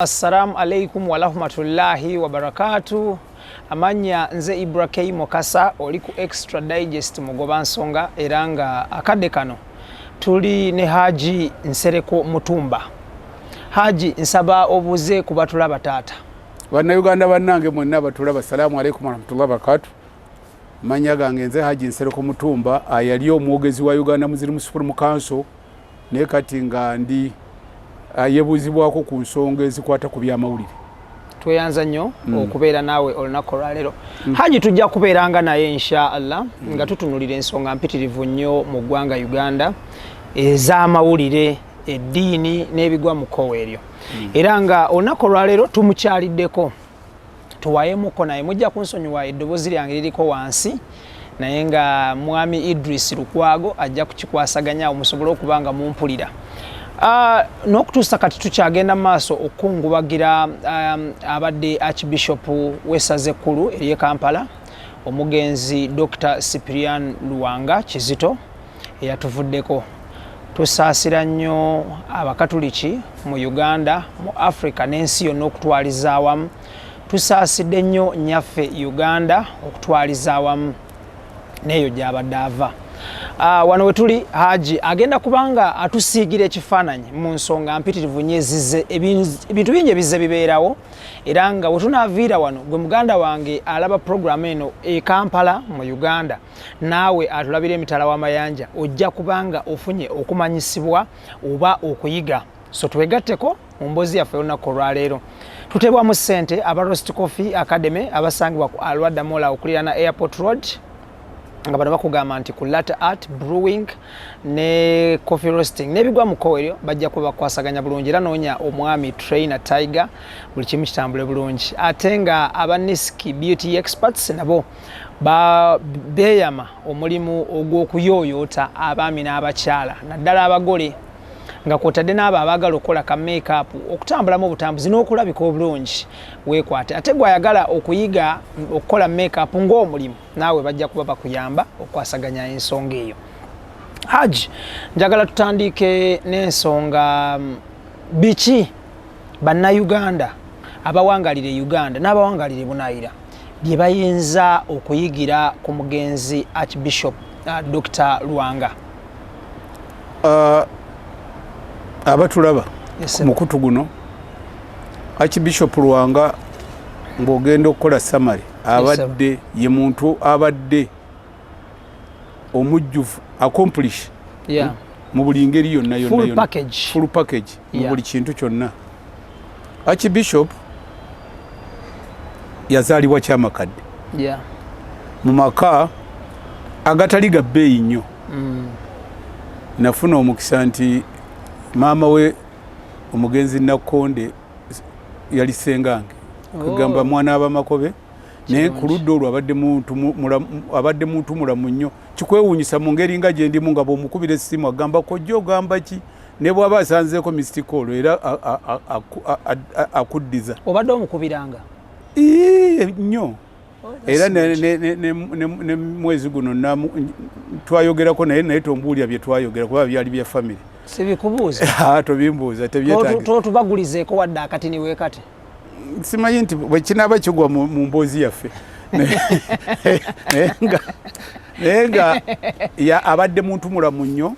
Assalamu alaikum warahmatullahi wabarakatu. Amanya nze Ibra K Mukasa, oli ku Extra Digest Mugoba Nsonga, era nga akadde kano tuli ne Haji Nsereko Mutumba. Haji, nsaba obuuze ku batulaba, taata. Bannayuganda bannange mwenna batulaba, assalamu alaikum warahmatullahi wabarakatu. Manya gange nze Haji Nsereko Mutumba, ayali omwogezi wa Uganda Muslim Supreme Council, naye kati nga ndi yebuuzibwako ku nsonga ezikwata ku byamawulire. Tweyanza nnyo okubeera naawe olunaku olwaleero, Haji. Tujja kubeeranga naye insha Allah nga tutunulira ensonga mpitirivu nnyo mu ggwanga Uganda ez'amawulire, eddiini n'ebigwa mu kkowa eryo. Era nga olunaku olwaleero tumukyaliddeko tuwayemuko naye. Mujja kunsonyiwa, eddoboozi lyange liriko wansi, naye nga mwami Idris Lukwago ajja kukikwasaganya musobole okuba nga mumpulira. N'okutuusa kati tukyagenda mu maaso okukungubagira abadde Archbishop w'essaza ekkulu ery'e Kampala, omugenzi Dr Cyprian Luwanga Kizito eyatuvuddeko. Tusaasira nnyo Abakatuliki mu Uganda, mu Africa n'ensi yonna okutwaliza awamu. Tusaasidde nnyo nnyaffe Uganda okutwaliza awamu n'eyo gy'abadde ava. Wano we tuli, Haji agenda kubanga atusiigira ekifaananyi mu nsonga mpitirivu nnyo ezizze, ebintu bingi ebizze bibeerawo. Era nga we tunaaviira wano, gwe muganda wange alaba puroguramu eno e Kampala mu Uganda, naawe atulabira emitala w'amayanja, ojja kubanga ofunye okumanyisibwa oba okuyiga. So twegatteko mu mboozi yaffe olunaku olwaleero. Tutebwamu ssente aba Roast Coffee Academy abasangibwa ku Alwada Mall okuliraana Airport Road, nga bano bakugamba nti ku latte art, brewing ne coffee roasting n'ebigwa mu kkowa eryo bajja kuba bakwasaganya bulungi. Era noonya omwami trainer Tiger, buli kimu kitambule bulungi. Ate nga aba Niski Beauty Experts nabo beeyama omulimu ogw'okuyooyoota abaami n'abakyala, naddala abagole, nga kwotadde n'abo abaagala okukola ka makeup, okutambulamu obutambuzi n'okulabika obulungi, weekwate. Ate gwayagala okuyiga okukola makeup ng'omulimu, naawe bajja kuba bakuyamba okukwasaganya ensonga eyo. Hajj, njagala tutandike n'ensonga biki Bannayuganda abawangalira e Uganda n'abawangalira e Bunaayira bye bayinza okuyigira ku mugenzi Archbishop Dr Lwanga? Abatulaba Yes, ku sir. mukutu guno, Archbishop Lwanga, ng'ogenda okukola summary, abadde ye muntu abadde omujjuvu, accomplish mu buli ngeri yonna yonna Full yonna. package. Full package mu buli kintu kyonna. Archbishop yazaalibwa Kyamakadde mu maka agatali ga bbeeyi nnyo. Nafuna omukisa nti maama we omugenzi Nakkonde yali ssengange, kugamba mwana abamakobe, naye ku ludda olwo abadde muntu mulamu nnyo. Kikwewuunyisa mu ngeri nga gye ndimu, nga bw'omukubira essimu agamba, "Kojja, ogamba ki?" Ne bw'aba asanzeeko missed call, era akuddiza. Obadde omukubiranga? Ii, nnyo. Oh, era ne mwezi guno twayogerako naye, naye tombuulira bye twayogera kuba byali bya family. Sibikubuuza. Ah, tobimbuuza, tebyetagisa. Totubagulizeeko wadde akatini weekati? Simanyi nti bwe kinaaba kigwa mu mboozi yaffe. Naye nga abadde muntu mulamu nnyo.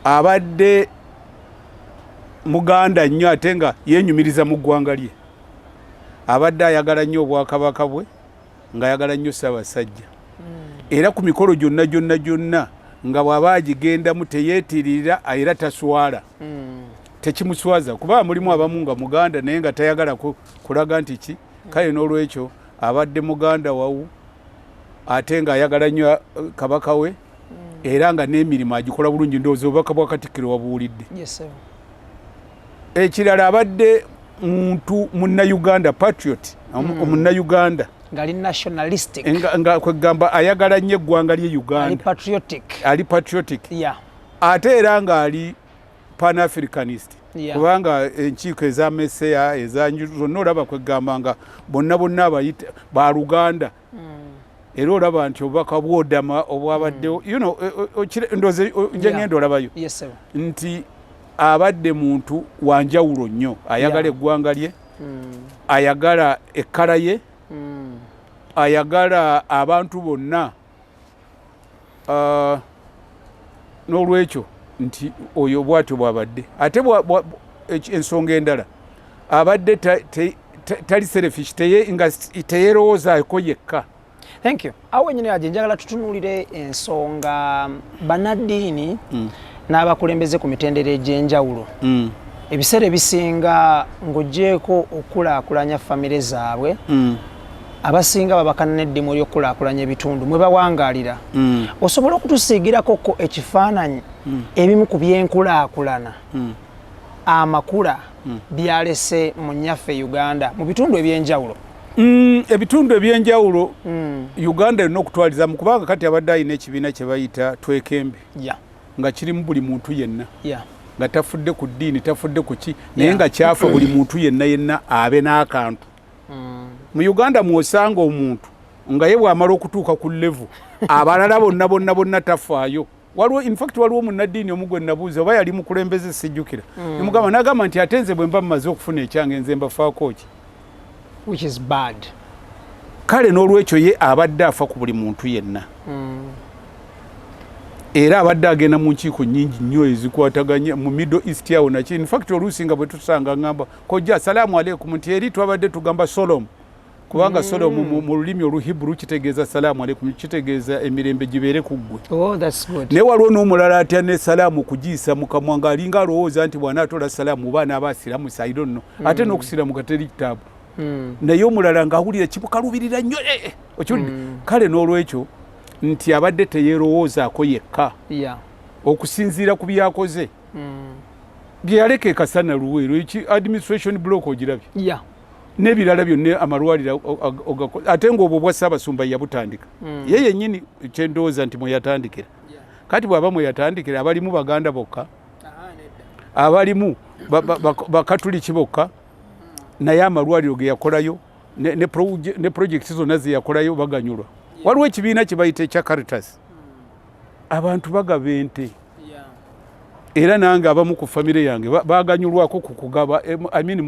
Abadde muganda nnyo, ate nga yenyumiriza mu ggwanga lye. Abadde ayagala nnyo obwakabaka bwe, ng'ayagala nnyo Ssaabasajja. Era ku mikolo gyonna gyonna gyonna nga bw'aba agigendamu teyeetiririra, era taswala, tekimuswaza, kuba mulimu abamu nga muganda naye nga tayagala kulaga nti ki. Kale n'olwekyo abadde muganda wawu, ate ng'ayagala nnyo kabaka we, era nga n'emirimu agikola bulungi. Ndowooza obubaka bwa Katikkiro wabuwulidde. Yes, sir. Ekirala, abadde muntu Munnayuganda, patriot, omunnayuganda Ng'ali nationalistic. Nga kwegamba ayagala nnyo eggwanga lye Ali Uganda. patriotic. Ali patriotic. Ate era ng'ali Pan-Africanist, kubanga enkiiko eza MESEA, ezanju zonna, olaba kwegamba nga bonna bonna abayita baluganda. Era olaba nti obubaka bwodama obwabaddewo, ndowooza nje ngenda olabayo Yes, sir. nti Abadde muntu wanjawulo nnyo, ayagala eggwanga lye, ayagala ekkala ye, ayagala abantu bonna. N'olwekyo nti oyo bwatyo bwabadde. Ate ensonga endala, abadde tali selfish, nga teyerowoozaako yekka. Thank you. Awo wenyini aje njagala tutunuulire ensonga bannaddiini n'abakulembeze ku mitendera egy'enjawulo. Ebiseera ebisinga, ng'oggyeeko okukulaakulanya famire zaabwe, abasinga babakana n'eddimu ery'okukulaakulanya ebitundu mwe bawangaalira. Osobola okutusiigirako ekifaananyi ebimu ku byenkulaakulana amakula byalese mu nnyaffe Uganda mu bitundu ebyenjawulo? Ebitundu ebyenjawulo, Uganda erina okutwalizamu, kubanga kati abadde alina ekibiina kye bayita Twekembe, nga kirimu buli muntu yenna, nga tafudde ku ddiini, tafudde ku ki, naye nga kyafa buli muntu yenna yenna abe n'akantu. Mu Uganda mwosanga omuntu nga ye bw'amala okutuuka ku level, abalala bonna bonna bonna tafaayo. Waliwo, infact waliwo munnaddiini omu gwe nabuuza, oba yali mukulembeze sijjukira, nemugamba, nagamba nti, "Ate nze bwe mba mmaze okufuna ekyange, nze mbafaako ki?" Which is bad. Kale n'olwekyo ye abadde afa ku buli muntu yenna, era abadde agenda mu nkiiko nnyingi nnyo ezikwataganye mu Middle East awo naki. Infact oluusi nga bwe tusanga ngamba, "Kojja, asalaamu aleikum," nti eri twabadde tugamba solom, kubanga solom mu lulimi Oluhiburu kitegeeza salaamu aleikum, kitegeeza emirembe gibeere ku ggwe. Oh, that's good. Naye waliwo n'omulala atya ne salaamu okugiyisa mu kamwa, ng'alinga alowooza nti bw'anaatoola salaamu oba anaaba asiramuse. I don't know. Ate n'okusiramuka teri kitaabu. Naye omulala ng'awulira kimukalubirira nnyo, okiwulidde? Kale n'olwekyo nti abadde teyeerowoozaako yekka okusinziira ku byakoze, bye yaleka ekasana Luweero, eki administration block ogirabye, n'ebirala byonna, amalwaliro ate ng'obwo bwa Ssaabasumba yabutandika ye yennyini, kyendowooza nti mwe yatandikira. Kati bw'aba mwe yatandikira, abalimu Baganda bokka, abalimu Bakatuliki bokka, naye amalwaliro ge yakolayo ne project zonna ze yakolayo baganyulwa. Waliwo ekibiina kye bayita ekya Caritas, abantu bagaba ente, era nange abamu ku famire yange baganyulwako ku kugaba, I mean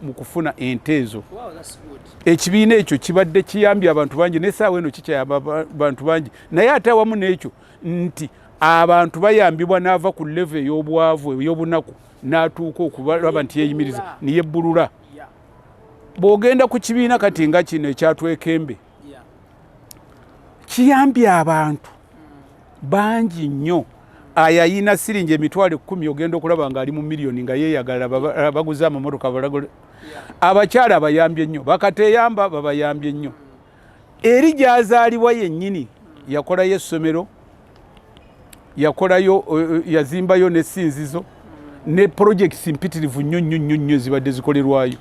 mu kufuna ente ezo. Wow, that's good. Ekibiina ekyo kibadde kiyambye abantu bangi, nesaawa eno kikyayamba abantu bangi. Naye ate awamu n'ekyo nti abantu bayambibwa n'ava ku level ey'obwavu, ey'obunaku, n'atuuka okubalaba nti yeeyimiriza niyebbulula. Bw'ogenda ku kibiina kati nga kino ekyatwekembe, kiyambye abantu bangi nnyo. Ayayina siringi 100,000, ogenda okulaba ng'ali mu miliyoni, nga yeeyagala, baguze amamotoka, balagule. Abakyala abayambye nnyo, bakateyamba babayambye nnyo. Eri gy'azaalibwa yennyini yakolayo essomero, yakolayo, yazimbayo n'essinzizo ne projects mpitirivu nnyo nnyo nnyo nnyo zibadde zikolerwayo.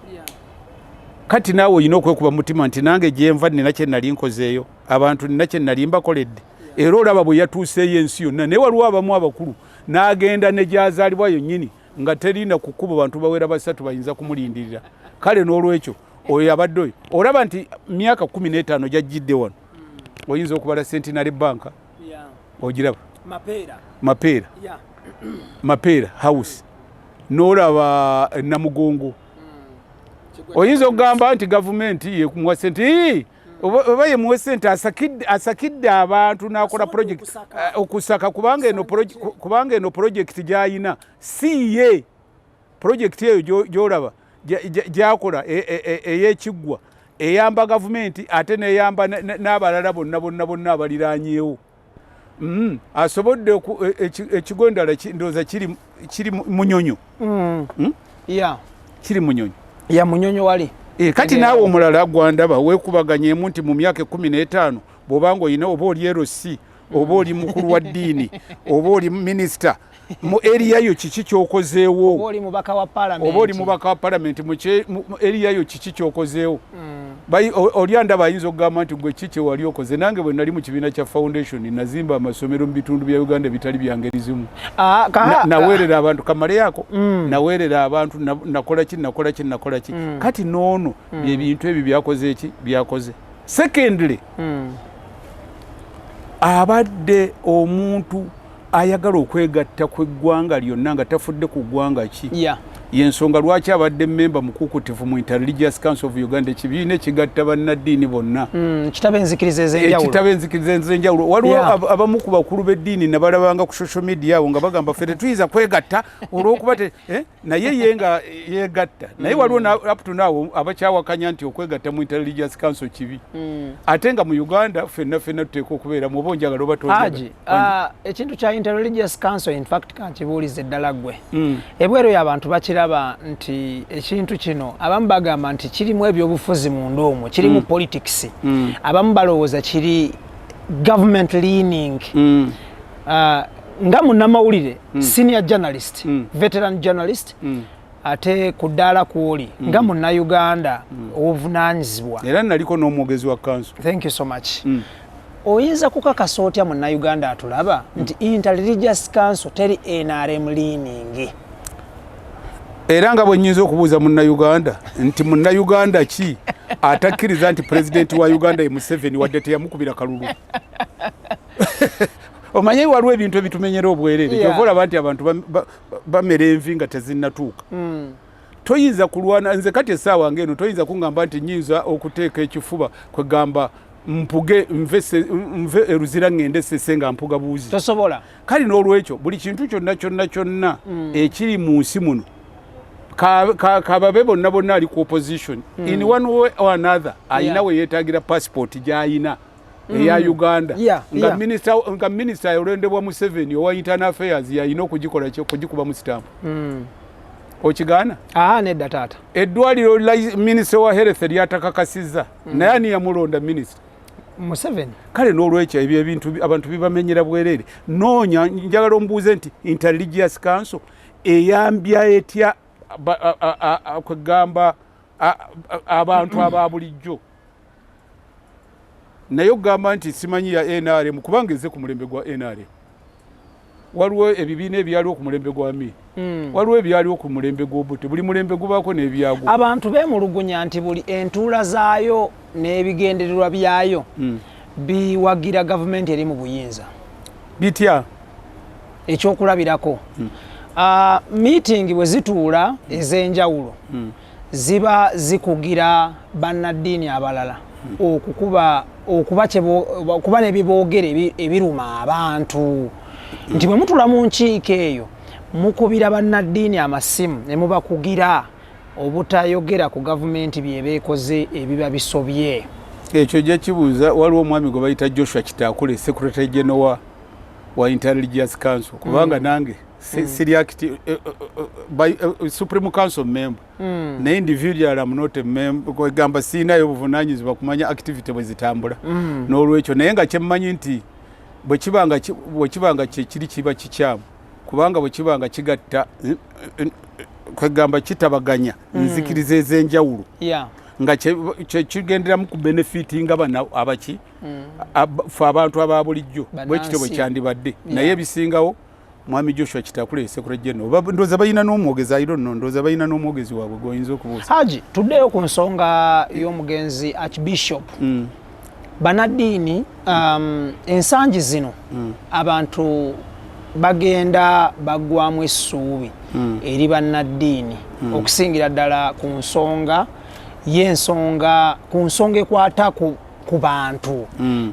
Kati naawe olina okwekuba mutima nti nange gyenva nina kye nali nkozeeyo, abantu nina kye nali mbakoledde. Era olaba bwe yatuuseeyo ensi yonna. Naye waliwo abamu abakulu n'agenda ne gy'azaalibwa yennyini nga terina ku kkubo, bantu bawera basatu bayinza kumulindirira. Kale n'olwekyo oyo abadde oyo, olaba nti myaka 15 gyajjidde wano, oyinza okubala Centenary Bank, ogiraba. Mapeera. Mapeera. Mapeera House, n'olaba Namugongo. Oyinza okugamba nti gavumenti yekumuwa sente. Ii, oba yemuwe sente, asakidde abantu n'akola Asobodde project okusaka. Okusaka, kubanga eno project gy'ayina si ye project eyo gy'olaba gy'akola ey'ekiggwa eyamba gavumenti, ate neyamba n'abalala bonna bonna bonna abaliraanyeewo. Asobodde ekigo endala ndowooza kiri Munyonyo. Kiri Munyonyo. Ya, Munyonyo wali. Kati naawe omulala gwandaba weekubaganyemu nti mu myaka 15 bw'obanga olina, oba oli LC, oba oli mukulu wa ddiini, oba oli minisita mu area yo, kiki kyokozeewo? Oba oli mubaka wa parliament. Oba oli mubaka wa palamenti mu area yo, kiki kyokozeewo? Oli andaba ayinza okugamba nti gwe ki kyewali okoze? Nange bwe nali mu kibiina kya foundation, nazimba amasomero mu bitundu bya Uganda ebitali bya ngeri zimu. Ah, Naweerera abantu, kamaleyako, naweerera abantu, nakola ki, nakola ki, nakola ki. Kati noono byebintu ebyo byakoze eki byakoze. Secondly, abadde omuntu Ayagala okwegatta kw'eggwanga lyonna nga tafudde ku ggwanga ki. Yensonga lwaki abadde memba mukuukutivu mu Interreligious Council of Uganda, ekibiina ekigatta bannaddiini bonna. Kitaba enzikiriza ez'enjawulo. Ekitaba enzikiriza ez'enjawulo. Waliwo abamu ku bakulu b'eddiini nabalabanga ku social media awo nga bagamba, "Ffe tetuyinza kwegatta olw'okuba te," eh? Naye ye nga yegatta naye. Waliwo up to now abakyawakanya nti okwegatta mu Interreligious Council kibi, ate nga mu Uganda ffenna ffenna tuteeka okubeera mu, oba onjagala oba tonjagala. Haji, ekintu kya Interreligious Council, in fact kankibuulize ddala ggwe. Ebweru y'abantu bakiraba nti ekintu kino, abamu bagamba nti kirimu ebyobufuzi munda omwo, kirimu politics. Abamu balowooza kiri government leaning. Nga munnamawulire, senior journalist, veteran journalist, ate ku ddaala kwoli nga munnayuganda obuvunaanyizibwa. Era naliko n'omwogezi wa council. Thank you so much. Oyinza kukakasa otya munnayuganda atulaba nti Interreligious Council teri NRM leaning? Era nga bwe nnyinza okubuuza munnayuganda nti munnayuganda ki atakkiriza nti pulezidenti wa Uganda ye Museveni, wadde teyamukubira kalulu? Omanye waliwo ebintu ebitumenyera obwereere. Kyova olaba nti abantu bamera envi nga tezinnatuuka. Toyinza kulwana nze kati essaawa ng'eno, toyinza kuŋŋamba nti nnyinza okuteeka ekifuba kwegamba mpuge nve eruzira ŋŋende Sese nga mpuga buuzi. Tosobola. Kale n'olwekyo buli kintu kyonna kyonna kyonna ekiri mu nsi muno, kababe bonna bonna ali ku opposition, in one way or another ayina we yeetagira passport gy'ayina eya Uganda. Nga minisita yalondebwa Museveni owa Internal Affairs yayina okugikola ki, okugikubamu sitampu. Okigaana? Aa, nedda taata. Eddwaliro minisita wa health lyatakakasizza, naye ani yamulonda minisita? Museveni. Kale n'olwekyo ebyo ebintu abantu bibamenyera bwereere. Noonya, njagala ombuuze nti Interreligious Council eyambya etya kwegamba abantu aba bulijjo? Naye okugamba nti simanyi ya NRM, kubanga eze ku mulembe gwa NRM, waliwo ebibiina ebyaliwo ku mulembe gwa Amin, waliwo ebyaliwo ku mulembe gw'Obote. Buli mulembe gubaako n'ebyagwo. Abantu beemulugunya nti buli entuula zaayo n'ebigendererwa byayo biwagira gavumenti eri mu buyinza. Bitya? Ekyokulabirako, meeting bwe zituula ez'enjawulo, ziba zikugira bannaddiini abalala okukuba okuba okuba n'ebiboogera ebiruma abantu, nti bwe mutula mu nkiiko eyo mukubira bannaddiini amasimu ne mubakugira obutayogera ku gavumenti byebeekoze ebiba bisobye. Ekyo ojja kibuuza, waliwo omwami gwe bayita Joshua Kitakule, secretary general wa Interreligious Council, kubanga nange siri supreme council member, naye individual am not a member. Kwegamba siinayo buvunanyizibwa kumanya activity bwe zitambula. N'olwekyo naye nga kyemmanyi nti bwe kiba nga kyekiri, kiba kikyamu, kubanga bwe kiba nga kigatta, kwegamba kitabaganya nzikiriza ez'enjawulo, nga kyekigenderamu ku benefitinga bana abaki, fe abantu aba bulijjo, bwe kityo bwe Bannansi. kyandibadde. Naye ebisingawo mwami Joshua Kitakule, secretary general. Oba ndowooza balina n'omwogezi, I don't know, ndowooza balina n'omwogezi waabwe gw'oyinza okubuuza. Haji, tuddeyo ku nsonga y'omugenzi Archbishop. Bannaddiini, ensangi zino abantu bagenda baggwamu essuubi eri bannaddiini, okusingira ddala ku nsonga y'ensonga, ku nsonga ekwata ku bantu,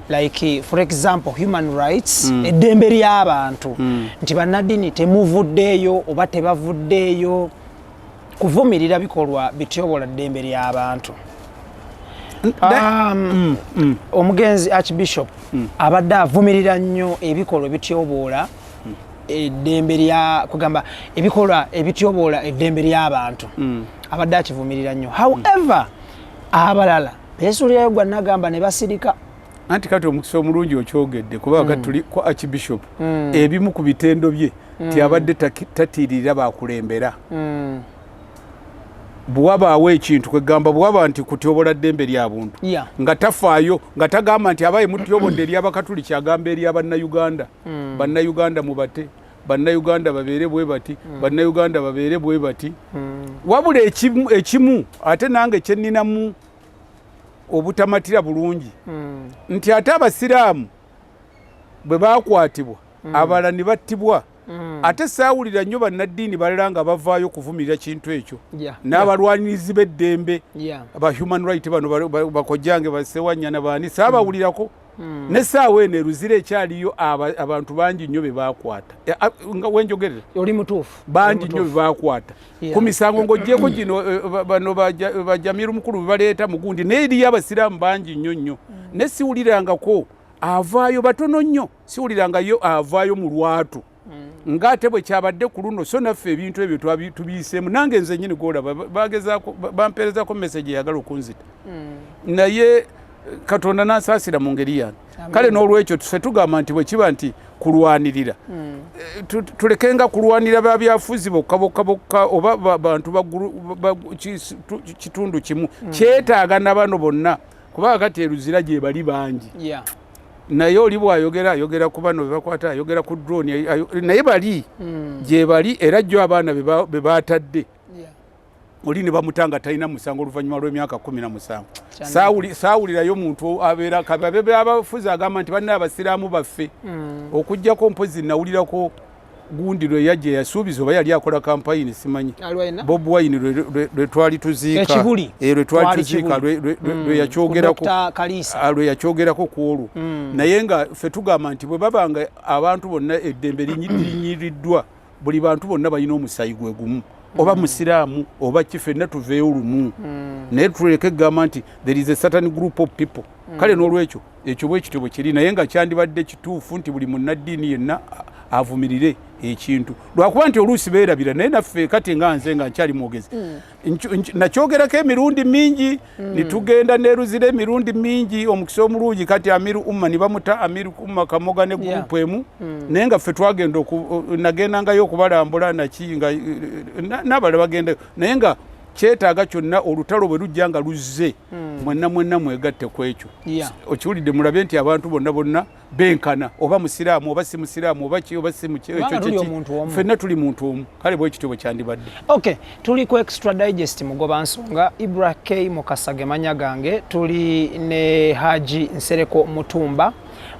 like for example human rights, eddembe ly'abantu, nti bannaddiini temuvuddeeyo oba tebavuddeeyo kuvumirira bikolwa bityobola ddembe ly'abantu. Omugenzi Archbishop abadde avumirira nnyo ebikolwa ebityoboola eddembe lya, kugamba ebikolwa ebityoboola eddembe ly'abantu, abadde akivumirira nnyo. However, abalala beesuulirayo gwa nagamba ne basirika. Anti kati omukisa omulungi okyogedde, kubanga kati tuli ku Archbishop. Ebimu ku bitendo bye ti abadde tatiirira bakulembera. Bwewabaawo ekintu, kwegamba bwewaba nti kutyobola ddembe lya buntu, nga tafaayo, nga tagamba nti abaye mutyobodde eryabakatuliki, agamba eryabannayuganda. Bannayuganda mubate, bannayuganda babeere bwe bati, bannayuganda babeere bwe bati. Wabula ekimu ate nange kyeninamu obutamatira bulungi, nti ate abasiraamu bwe bakwatibwa Abalala ne battibwa. Ate saawulira nnyo bannaddiini balala nga bavaayo kuvumirira kintu ekyo, n'abalwanirizi b'eddembe, aba human right bano, bakojjange, basewanyana, baani, saabawulirako. N'essaawa eno eruzira ekyaliyo abantu bangi nnyo be baakwata. E, nga wenjogerera, oli mutuufu. Bangi nnyo be baakwata ku misango ng'oggyeko gino, e, bano bajamiru mukulu be baleeta mugundi, naye eriyo abasiraamu bangi nnyo nnyo. Ne siwulirangako avaayo, batono nnyo, siwulirangayo avaayo mu lwatu ng'ate bwe kyabadde ku luno. So naffe ebintu ebyo tubiyiseemu. Nange nze nyini gwolaba, bagezaako bampeerezako message eyagala okunzita, naye Katonda n'ansaasira mu ngeri yange. Kale n'olwekyo ffe tugamba nti bwe kiba nti kulwanirira, tulekenga kulwanira babyafuzi bokka bokka bokka oba bantu kitundu kimu. Kyetaaga na bano bonna, kubanga kati eruzira gye bali bangi, naye oli bwayogera ayogera ku bano bebakwata, ayogera ku drone, naye bali gye bali. Era jjo abaana be batadde oli ne bamutanga talina musango oluvannyuma lw'emyaka 17. Saawulirayo muntu abeera kababe abafuzi agamba nti banna abasiraamu baffe, okugjako mpozi nawulirako gundi lwe yajja yasuubiza oba yali akola kampayini, simanyi, Bobi Wine lwe twali tuziika, lwe twali tuziika, lwe yakyogerako, lwe yakyogerako ku olwo. Naye nga ffe tugamba nti bwe baba nga abantu bonna eddembe linyiriddwa, buli bantu bonna balina omusayi gwe gumu, oba musiraamu oba ki, ffenna tuveeyo lumu, naye tuleke egamba nti there is a certain group of people. Kale n'olwekyo ekyo bwe kityo bwe kiri, naye nga kyandibadde kituufu nti buli munnaddiini yenna avumirire ekintu, lwakuba nti oluusi beerabira. Naye naffe kati nga nze nga nkyali mwogezi, nakyogerako emirundi mingi, nitugenda neruzira emirundi mingi. Omukisa omulungi kati Amiru Umma ne bamuta, Amiru Umma Kamoga ne gurupu emu, naye nga ffe twagenda, nagendangayo okubalambula naki, nga n'abalala bagendayo, naye nga kyetaaga kyonna olutalo bwe lujja nga luzze, mwenna mwenna mwegatte ku ekyo. Okiwulidde? Mulabe nti abantu bonna bonna benkana, oba musiraamu oba si musiraamu, oba ki oba si muki, ekyo ffenna tuli muntu omu. Kale bwe kityo bwe kyandibadde. Okay, tuli ku Extra Digest, mugoba nsonga Ibra K Mukasage manya gange. Tuli ne Haji Nsereko Mutumba,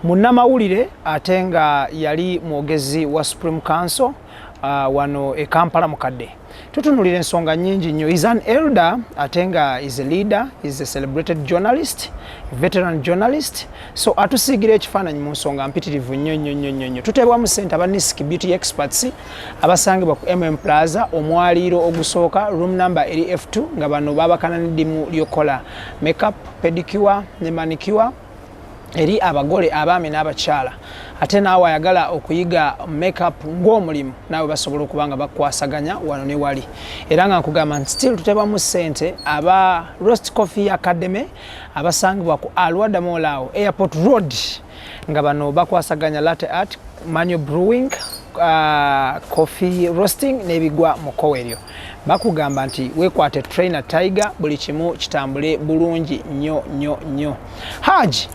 munnamawulire ate nga yali mwogezi wa Supreme Council wano e Kampala Mukadde. Tutunulira ensonga nnyingi nnyo. Is an elder ate nga is a leader, is a celebrated journalist, veteran journalist, so atusiigira ekifaananyi mu nsonga mpitirivu nnyo nnyo nnyo nnyo nnyo. Tuteebwamu ssente aba Nisk Beauty Experts abasangibwa ku Plaza, omwaliiro ogusooka, room number eri F2, nga bano babakana n'eddimu ly'okukola makeup, pedicure ne manicure eri abagole abaami n'abakyala. Ate naawe ayagala okuyiga makeup ng'omulimu, naawe basobola okuba nga bakwasaganya wano ne wali. Era nga nkugamba nti still tutebamu ssente aba Roast Coffee Academy abasangibwa ku Alwada Mall awo Airport Road, nga bano bakwasaganya latte art, manual brewing, coffee roasting n'ebigwa mu kkowe eryo. Bakugamba nti weekwate Trainer Tiger, buli kimu kitambule bulungi nnyo nnyo nnyo. Haji,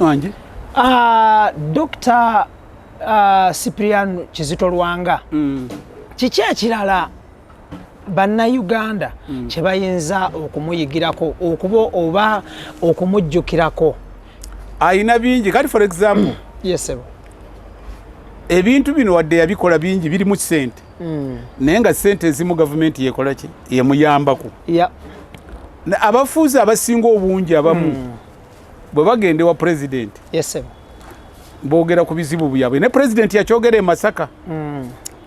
Dr. Cyprian Kizito Lwanga, kiki ekirala bannayuganda kye bayinza okumuyigirako okuba oba okumujjukirako? Ayina bingi. Kati for example, yes sir. Ebintu bino wadde yabikola bingi, birimu sente, naye nga sente ezimu gavumenti yekola ki, yemuyambako. Abafuuzi abasinga obungi abamu bwe bagenda ewa pulezidenti, yes sir. boogera ku bizibu byabwe. Ne pulezidenti yakyogera e Masaka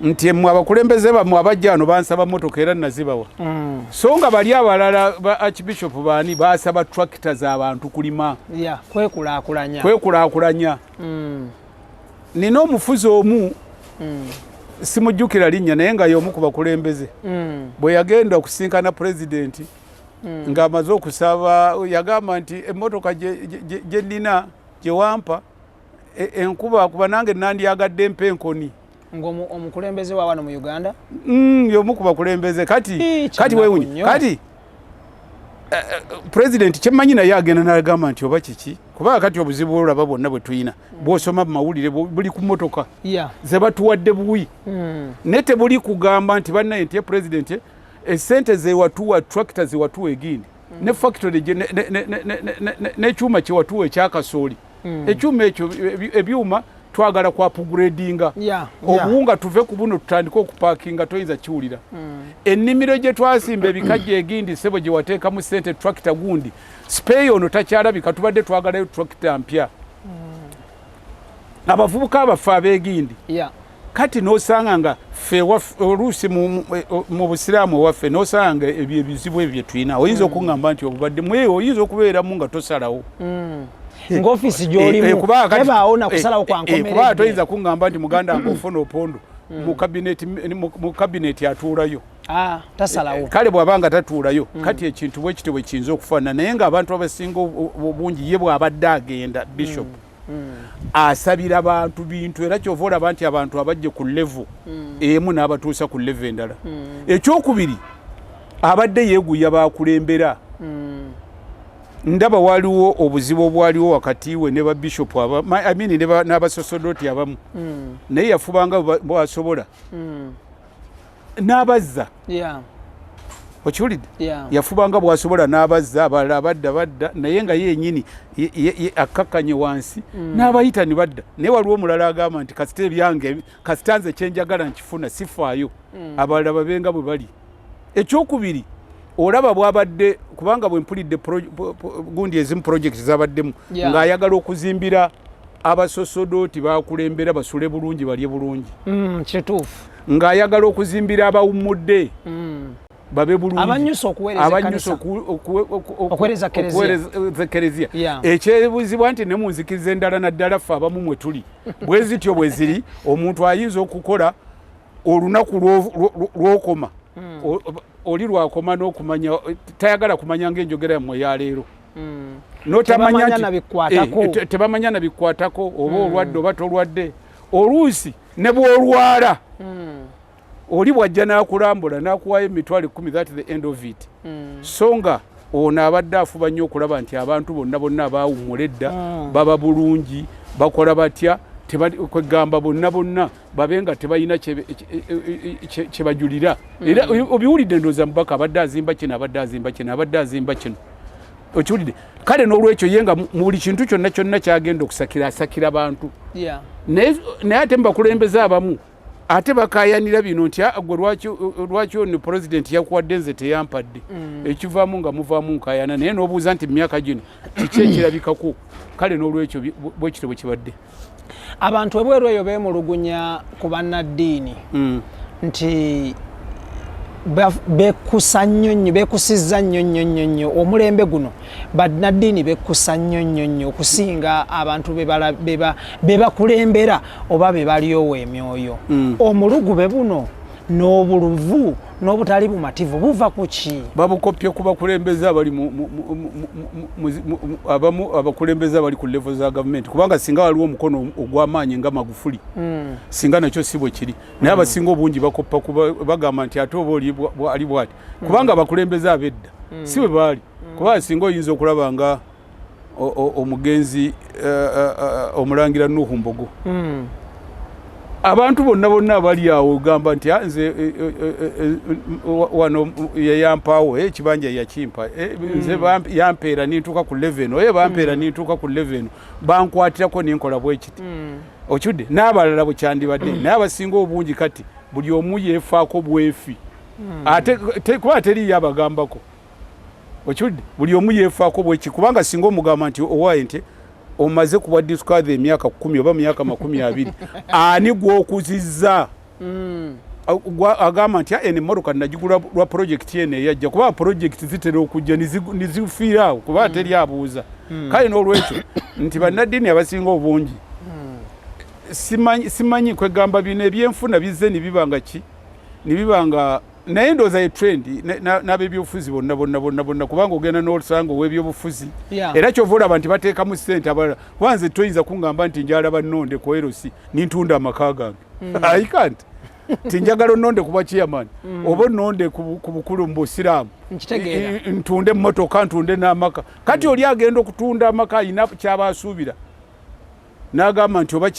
nti mmwe abakulembeze bammwe abajja wano bansaba motoka, era nazibawa, so nga bali abalala ba archbishop baani basaba tractor z'abantu kulima. Yeah, kwekulaakulanya. Kwekulaakulanya. Nina omufuzi omu, simujjukira linnya, naye nga y'omu ku bakulembeze, bwe yagenda okusinkana pulezidenti ng'amaze okusaba, yagamba nti emmotoka gye nnina gye wampa enkuba, kuba nange nandyagadde mpa enkoni. Ng'omukulembeze wa wano mu Uganda? Y'omu ku bakulembeze. Kati kati weewunye kati pulezidenti kyemmanyi naye agenda n'agamba nti oba kiki, kubanga kati obuzibu olaba bwonna bwe tulina, bw'osoma mu mawulire buli ku mmotoka ze batuwadde buwi, naye tebuli kugamba nti bannaye nti pulezidenti esente zewatuwa, tractor zewatuwa, egindi ne factory n'ekyuma kyewatuwa ekyakasooli, ekyuma ekyo, ebyuma. Twagala ku upgradinga obuwunga, tuve ku buno tutandike okupakinga. Toyinza kiwulira. Ennimiro gye twasimba ebikajjo egindi, sebo, gye wateekamu sente, tractor gundi spare ono takyalabika, tubadde twagalayo tractor mpya. Abavubuka baffe ab'egindi, kati nosanga nga ffe oluusi mu busiraamu ewaffe nosanga nga ebyo ebizibu ebyo bye tulina. Oyinza okuŋŋamba nti obubadde mwe oyinza okubeeramu nga tosalawo. Ng'ofiisi gy'olimu tebaawo na kusalawo kwa Kubanga nkomeredde. toyinza kuŋŋamba nti muganda nga ofuna opondo mu kabineti atuulayo. Ah, tasalawo. Kale bw'aba nga tatuulayo, kati ekintu bwe kityo bwe kiyinza okufaanana, naye ng'abantu abasinga obungi, ye bw'abadde agenda, bishop asabira bantu bintu, era kyova olaba nti abantu abajje ku level emu n'abatuusa ku level endala. Ekyokubiri, abadde yeeguya bakulembera. Ndaba waliwo obuzibu obwaliwo wakati we ne babishopu, I mean, n'abasosodoti abamu, naye yafubanga bwasobola n'abazza. Okiwulidde? Yeah. Yafubanga bwasobola n'abazza, abalala badda badda, naye nga ye yenyini akkakkanye wansi n'abayita ne badda. Naye waliwo omulala agamba nti kasita ebyange, kasita nze kyenjagala nkifuna, sifaayo, abalala babenga bwe bali. Ekyokubiri, olaba bwabadde, kubanga bwe mpulidde gundi ezimu project zabaddemu, ng'ayagala okuzimbira abasosodooti bakulembera basule bulungi, balye bulungi. Kituufu. Ng'ayagala okuzimbira abawummudde babe bulungi. Abanyusa okuweereza abanyusa ekkanisa. Okuweereza Kereziya. Okuweereza kereziya. Ekyebuzibwa nti ne mu nzikiriza endala, naddala ffe abamu mwe tuli, bwe zityo bwe ziri, omuntu ayinza okukola olunaku lw'okoma oli lwakoma n'okumanya, tayagala kumanya ng'enjogera yammwe eyaleero, notamanya Tebamanya nti na bikwatako. Tebamanya na bikwatako, oba olwadde oba tolwadde. Oluusi ne bw'olwala, oli bw'ajja n'akulambula n'akuwaayo 100,000, that the end of it. So nga ono abadde afuba nnyo okulaba nti abantu bonna bonna abaawummula edda baba bulungi, bakola batya, kwegamba bonna bonna babe nga tebalina kye bajulira. Era obiwulidde, ndowooza mubaka abadde azimba kino, abadde azimba kino, abadde azimba kino, okiwulidde. Kale n'olwekyo ye nga mu buli kintu kyonna kyonna kyagenda okusakira, asakira bantu. Naye ate mubakulembeze abamu ate bakayanira bino nti, "Ah, gwe lwaki ono pulezidenti yakuwadde, nze teyampadde?" Ekivaamu nga muvaamu nkayana, naye n'obuuza nti mu myaka gino kiki ekirabikako? Kale n'olwekyo bwe kityo bwe kibadde. Abantu ebweru eyo beemulugunya ku bannaddiini nti bekusa nnyo nnyo, bekusizza nnyo nnyo nnyo nnyo omulembe guno. Bannaddiini bekusa nnyo nnyo nnyo okusinga abantu be bakulembera oba be balyowa emyoyo. Omulugube buno n'obuluvu n'obutali bumativu buva ku ki? Babukopye ku bakulembeze abali abamu, abakulembeze abali ku level za gavumenti, kubanga singa waliwo omukono ogw'amaanyi nga Magufuli, singa nakyo si bwe kiri. Naye abasinga obungi bakoppa, bagamba nti ate oba oli ali bwati, kubanga abakulembeze ab'edda si bwe baali. Kubanga singa oyinza okulaba nga omugenzi omulangira Nuhu Mbogo, abantu bonna bonna abali awo ogamba nti, "Ah, nze wano yeyampaawo, ekibanja yakimpa, nze yampeera nintuuka ku level eno, bampeera nintuuka ku level eno, bankwatirako ninkola bwekiti." Okidde n'abalala bwe kyandibadde, naye abasinga obungi kati buli omu yeefaako bwefi, ate kuba teriiyo abagambako. Okidde, buli omu yeefaako bweki, kubanga singa omugamba nti owaaye nti omaze kuba discover emyaka 10 oba myaka 20, ani gw'okuzizza? Agamba nti, "Ah, eno emmotoka nagigula lwa projekiti eno eyajja," kuba projekiti zitera okujja nizifiira awo, kuba teri abuuza. Kale n'olwekyo nti bannaddiini abasinga obungi simanyi kwegamba bino ebyenfuna bizze nibiba nga ki, nibiba nga, naye ndowooza ye trend n'ab'ebyobufuzi bonna bonna bonna bonna, kubanga ogenda n'osanga ow'ebyobufuzi era kyova olaba nti bateekamu ssente abalala. Kuba nze toyinza kuŋŋamba nti njala bannonde ku LC nintunda amaka gange. I can't. Ti njagala onnonde kuba chairman oba onnonde ku bukulu mu busiraamu, Nkitegeera. Ntunde emmotoka, ntunde n'amaka. Kati oli agenda okutunda amaka ayina kyaba asuubira, n'agamba nti oba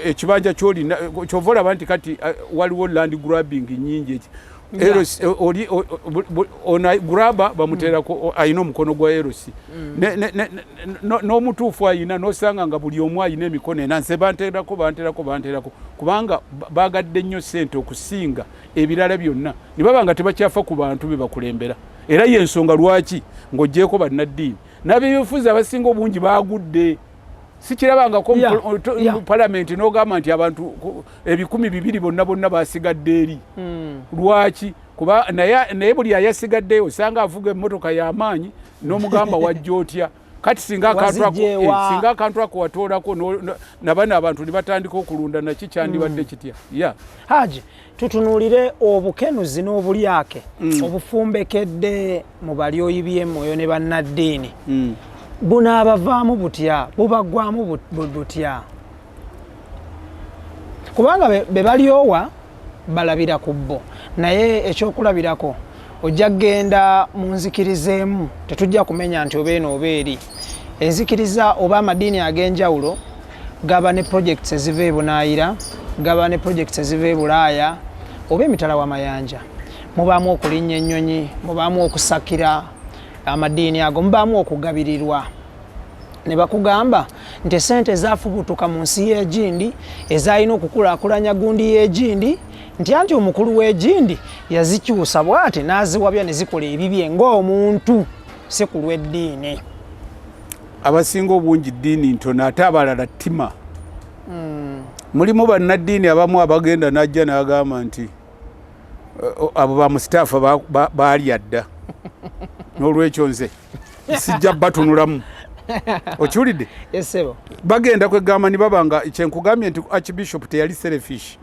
ekibanja kyolina. Kyova olaba nti kati waliwo land grabbing nyingi. Eki LC, oli ono graba bamuteerako ayina omukono gwa LC. N'omutuufu ayina, n'osanga nga buli omu ayina emikono ena, nze banteerako, banteerako, banteerako, kubanga baagadde nnyo ssente okusinga ebirala byonna, ne baba nga tebakyafa ku bantu be bakulembera. Era yensonga lwaki ng'oggyeko bannaddiini n'abebyobufuzi abasinga obungi baagudde, sikirabangako mu palamenti n'ogamba nti abantu 200 bonna bonna basigadde eri. Lwaki? Kuba naye buli ayasigaddeyo osanga avuga emmotoka y'amaanyi, n'omugamba wajja otya? Kati singa akantu ako Wazigyewa. Singa akantu ako watoolako nabano abantu ne batandika okulunda, naki kyandibadde kitya ya? Haji, tutunuulire obukenuzi n'obulyake obufumbekedde mu balyoyi by'emwoyo ne bannaddiini. Bunaabavaamu butya? Bubaggwamu butya? Kubanga be balyowa balabira ku bo. Naye ekyokulabirako, ojja kugenda mu nzikiriza emu, tetujja kumenya nti oba eno oba eri enzikiriza oba amadiini ag'enjawulo, gaba ne projects eziva e Bunaayira, gaba ne projects eziva e Bulaaya oba emitala w'amayanja. Mubaamu okulinnya ennyonyi, mubaamu okusakira amadiini ago, mubaamu okugabirirwa, ne bakugamba nti esente ezafubutuka mu nsi y'egindi ezalina okukulaakulanya gundi y'egindi, nti anti omukulu w'egindi yazikyusa bw'ati n'aziwabya ne zikola ebibye ng'omuntu, si ku lw'eddiini. Abasinga obungi ddiini ntono, ate abalala ttima. Mulimu bannaddiini abamu abagenda n'ajja n'agamba nti abo ba musitaafa baalya dda, n'olwekyo nze sijja batunulamu. Okiwulidde? Esebo. Bagenda kwegamba ni baba nga kyenkugambye nti Archbishop teyali selfish.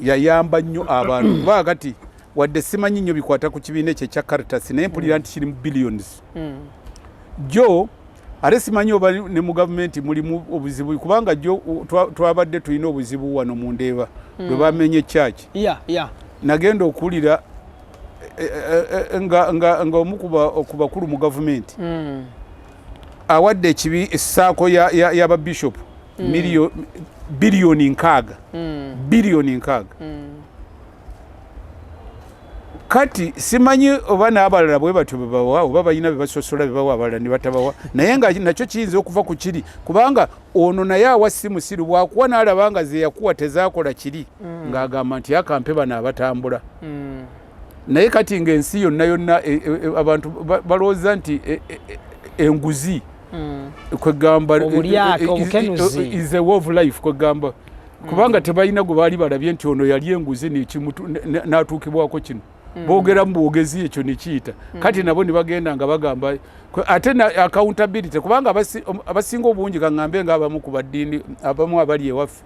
Yayamba nnyo abantu, kuba kati wadde simanyi nnyo bikwata ku kibiina ekyo ekya Caritas, naye mpulira nti kiri mu billions jo. Ate simanyi oba ne mu gavumenti mulimu obuzibu, kubanga jo twabadde tulina obuzibu wano mu Ndeeba lwe bamenye church. Nagenda okuwulira nga omu ku bakulu mu gavumenti awadde ekibi essaako y'ababishopu 60 billion, 60 billion. Kati simanyi oba n'abalala bwe batyo bwe bawa, oba balina be basosola be bawa, abalala ne batabawa. Naye nga nakyo kiyinza okuva ku kiri, kubanga ono naye awa si musiru, bwakuwa n'alaba nga ze yakuwa tezaakola kiri, ng'agamba nti akampe bano abatambula. Naye kati ng'ensi yonna yonna abantu balowooza nti enguzi kwegamba Obulyake, obukenuzi. is a way of life, kwegamba kubanga tebalina gwe baali balabye nti ono yali enguzi n'atuukibwako kino. Boogeramu bwogezi, ekyo nekiyita. Kati nabo ne bagenda nga bagamba ate na accountability, kubanga abasinga obungi, kaŋŋambe nga abamu ku baddiini abamu abali ewaffe,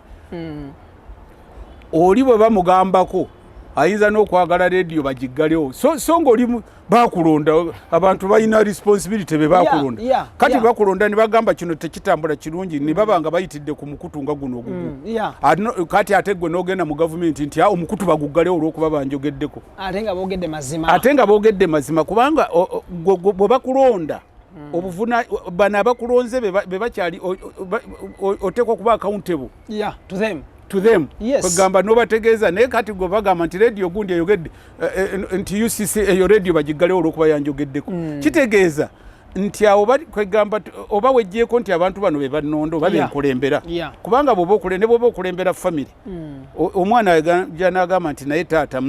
oli bwe bamugambako ayinza n'okwagala rediyo bagiggalewo, so nga oli bakulonda, abantu balina responsibility be bakulonda. Kati bakulonda ne bagamba kino tekitambula kirungi, ne baba nga bayitidde ku mukutu nga guno ogugu. Kati ate gwe n'ogenda mu gavumenti nti, "Ah, omukutu baguggalewo olw'okuba banjogeddeko." Ate nga boogedde mazima. Ate nga boogedde mazima, kubanga bwe bakulonda obuvuna, bano abakulonze be bakyali oteekwa okuba accountable Yeah, to them. To them. Yes. Kwegamba nobategeeza. Naye kati gwe bagamba nti rediyo gundi eyogedde nti UCC eyo rediyo bagiggalewo olwokuba yanjogeddeko, kitegeeza nti awo kwegamba oba wejjeeko nti abantu bano be bannonda oba benkulembera. Kubanga bwoba ne bwoba okulembera family, omwana ajja n'agamba nti naye taata,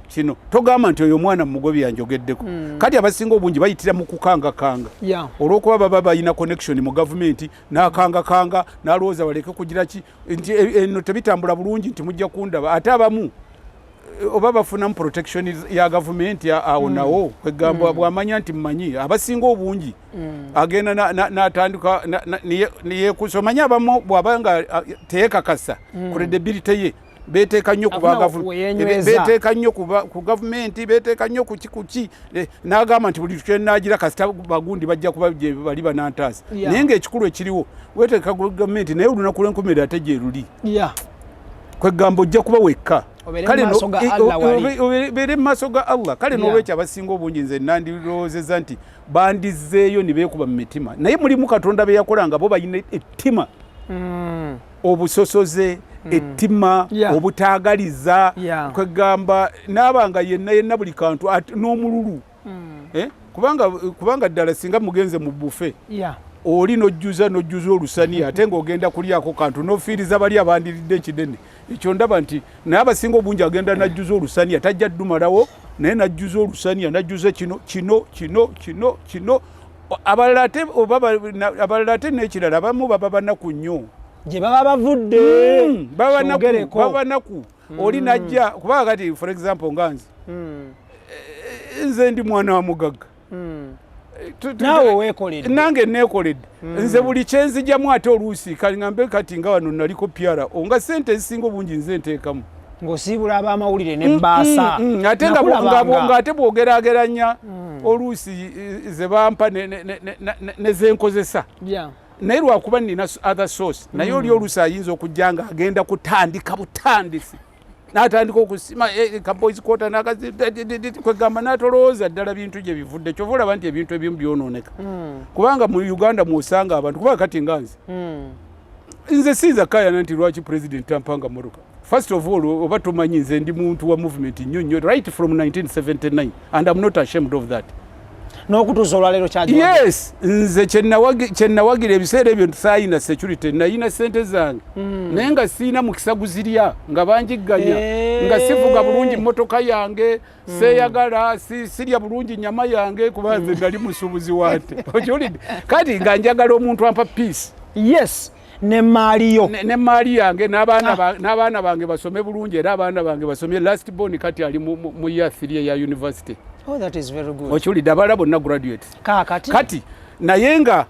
kino togamba nti oyo omwana mugobi yanjogeddeko. Kati abasinga obungi bayitira mu kukangakanga, olw'okuba baba balina connection mu gavumenti, n'akangakanga n'alowooza baleke kugira ki nti eno tebitambula bulungi, nti mujja kundaba. Ate abamu oba bafunamu protection ya gavumenti awo nawo kwegamba bwamanya nti mmanyi abasinga obungi agenda n'atandika niyekusa. Omanyi abamu bw'aba nga teyekakasa credibility ye, beteeka nnyo ku ba Afuna weyenyweza. Beteeka nnyo ku gavumenti, beteeka nnyo kuki kuki, n'agamba nti buli kyenagira kasita bagundi bajja kuba gye bali banantaasa. Naye ng'ekikulu ekiriwo, weteeka ku gavumenti, naye olunaku lw'enkomerero ate gye luli, kwegamba ojja kuba wekka. Obeere Kale mu maaso ga Allah wali. Obeere mu maaso ga Allah. Kale n'olwekyo abasinga obungi nze nandirowoozezza nti bandizzeeyo ne beekuba mu mitima, naye mulimu Katonda be yakola nga bo balina ettima, obusosoze, Ettima, obutaagaliza, kwegamba naaba nga yenna yenna buli kantu n'omululu. Eh? Kubanga ddala singa mugenze mu buffet, oli nojjuza olusaniya, ate ng'ogenda kulyako kantu, nofiiriza bali abandiridde ekinene. Ekyo ndaba nti naye abasinga obungi agenda najjuza olusaniya, tajja ddumalawo, naye najjuza olusaniya, najjuza kino kino kino kino kino. Abalala ate oba abalala ate n'ekirala, abamu baba banaku nnyo. Gye baba bavudde. Baba banaku. Kyongereko. Baba banaku. Oli najja kubanga kati, for example, nga nze, nze ndi mwana wa mugagga. Naawe weekoledde. Nange neekoledde. Nze buli kyenzijamu, ate oluusi kaŋambe kati nga wano naliko pyara nga sente ezisinga obungi nze nteekamu. Ng'osiibula ab'amawulire n'ebbaasa. Ate nga Nakulabanga. Nga ate bw'ogeraageranya oluusi ze bampa ne zenkozesa, naye lwakuba nina other source. Naye oli oluusi ayinza okujja nga agenda kutandika butandisi, n'atandika okusima ka boys quarter, kwegamba n'atolowooza ddala bintu gye bivudde. Kyova olaba nti ebintu ebimu byonooneka, kubanga mu Uganda mwosanga abantu, kubanga kati nga nze, nze siyinza kayana nti lwaki president tampanga motoka. First of all, oba tomanyi, nze ndi muntu wa movement nnyo nnyo right from 1979, and I'm not ashamed of that. N'okutuusa olwaleero kyagiwagira. Yes, nze kyenawagira ebiseera ebyo, saayina security, nayina sente zange, naye nga siina mukisa guzirya, nga banjigganya, nga sivuga bulungi motoka yange, seeyagala, sirya bulungi nyama yange, kuba nze nali musuubuzi wante, okiwulidde? Kati nga njagala omuntu ampa peace. Yes, n'emaali yo. N'emaali yange n'abaana n'abaana bange basome bulungi, era abaana bange basomye. Last born kati ali mu year 3 eya university. Oh, that is very good. Okiwulidde? Abalala bonna graduates. Kaakati Kati naye nga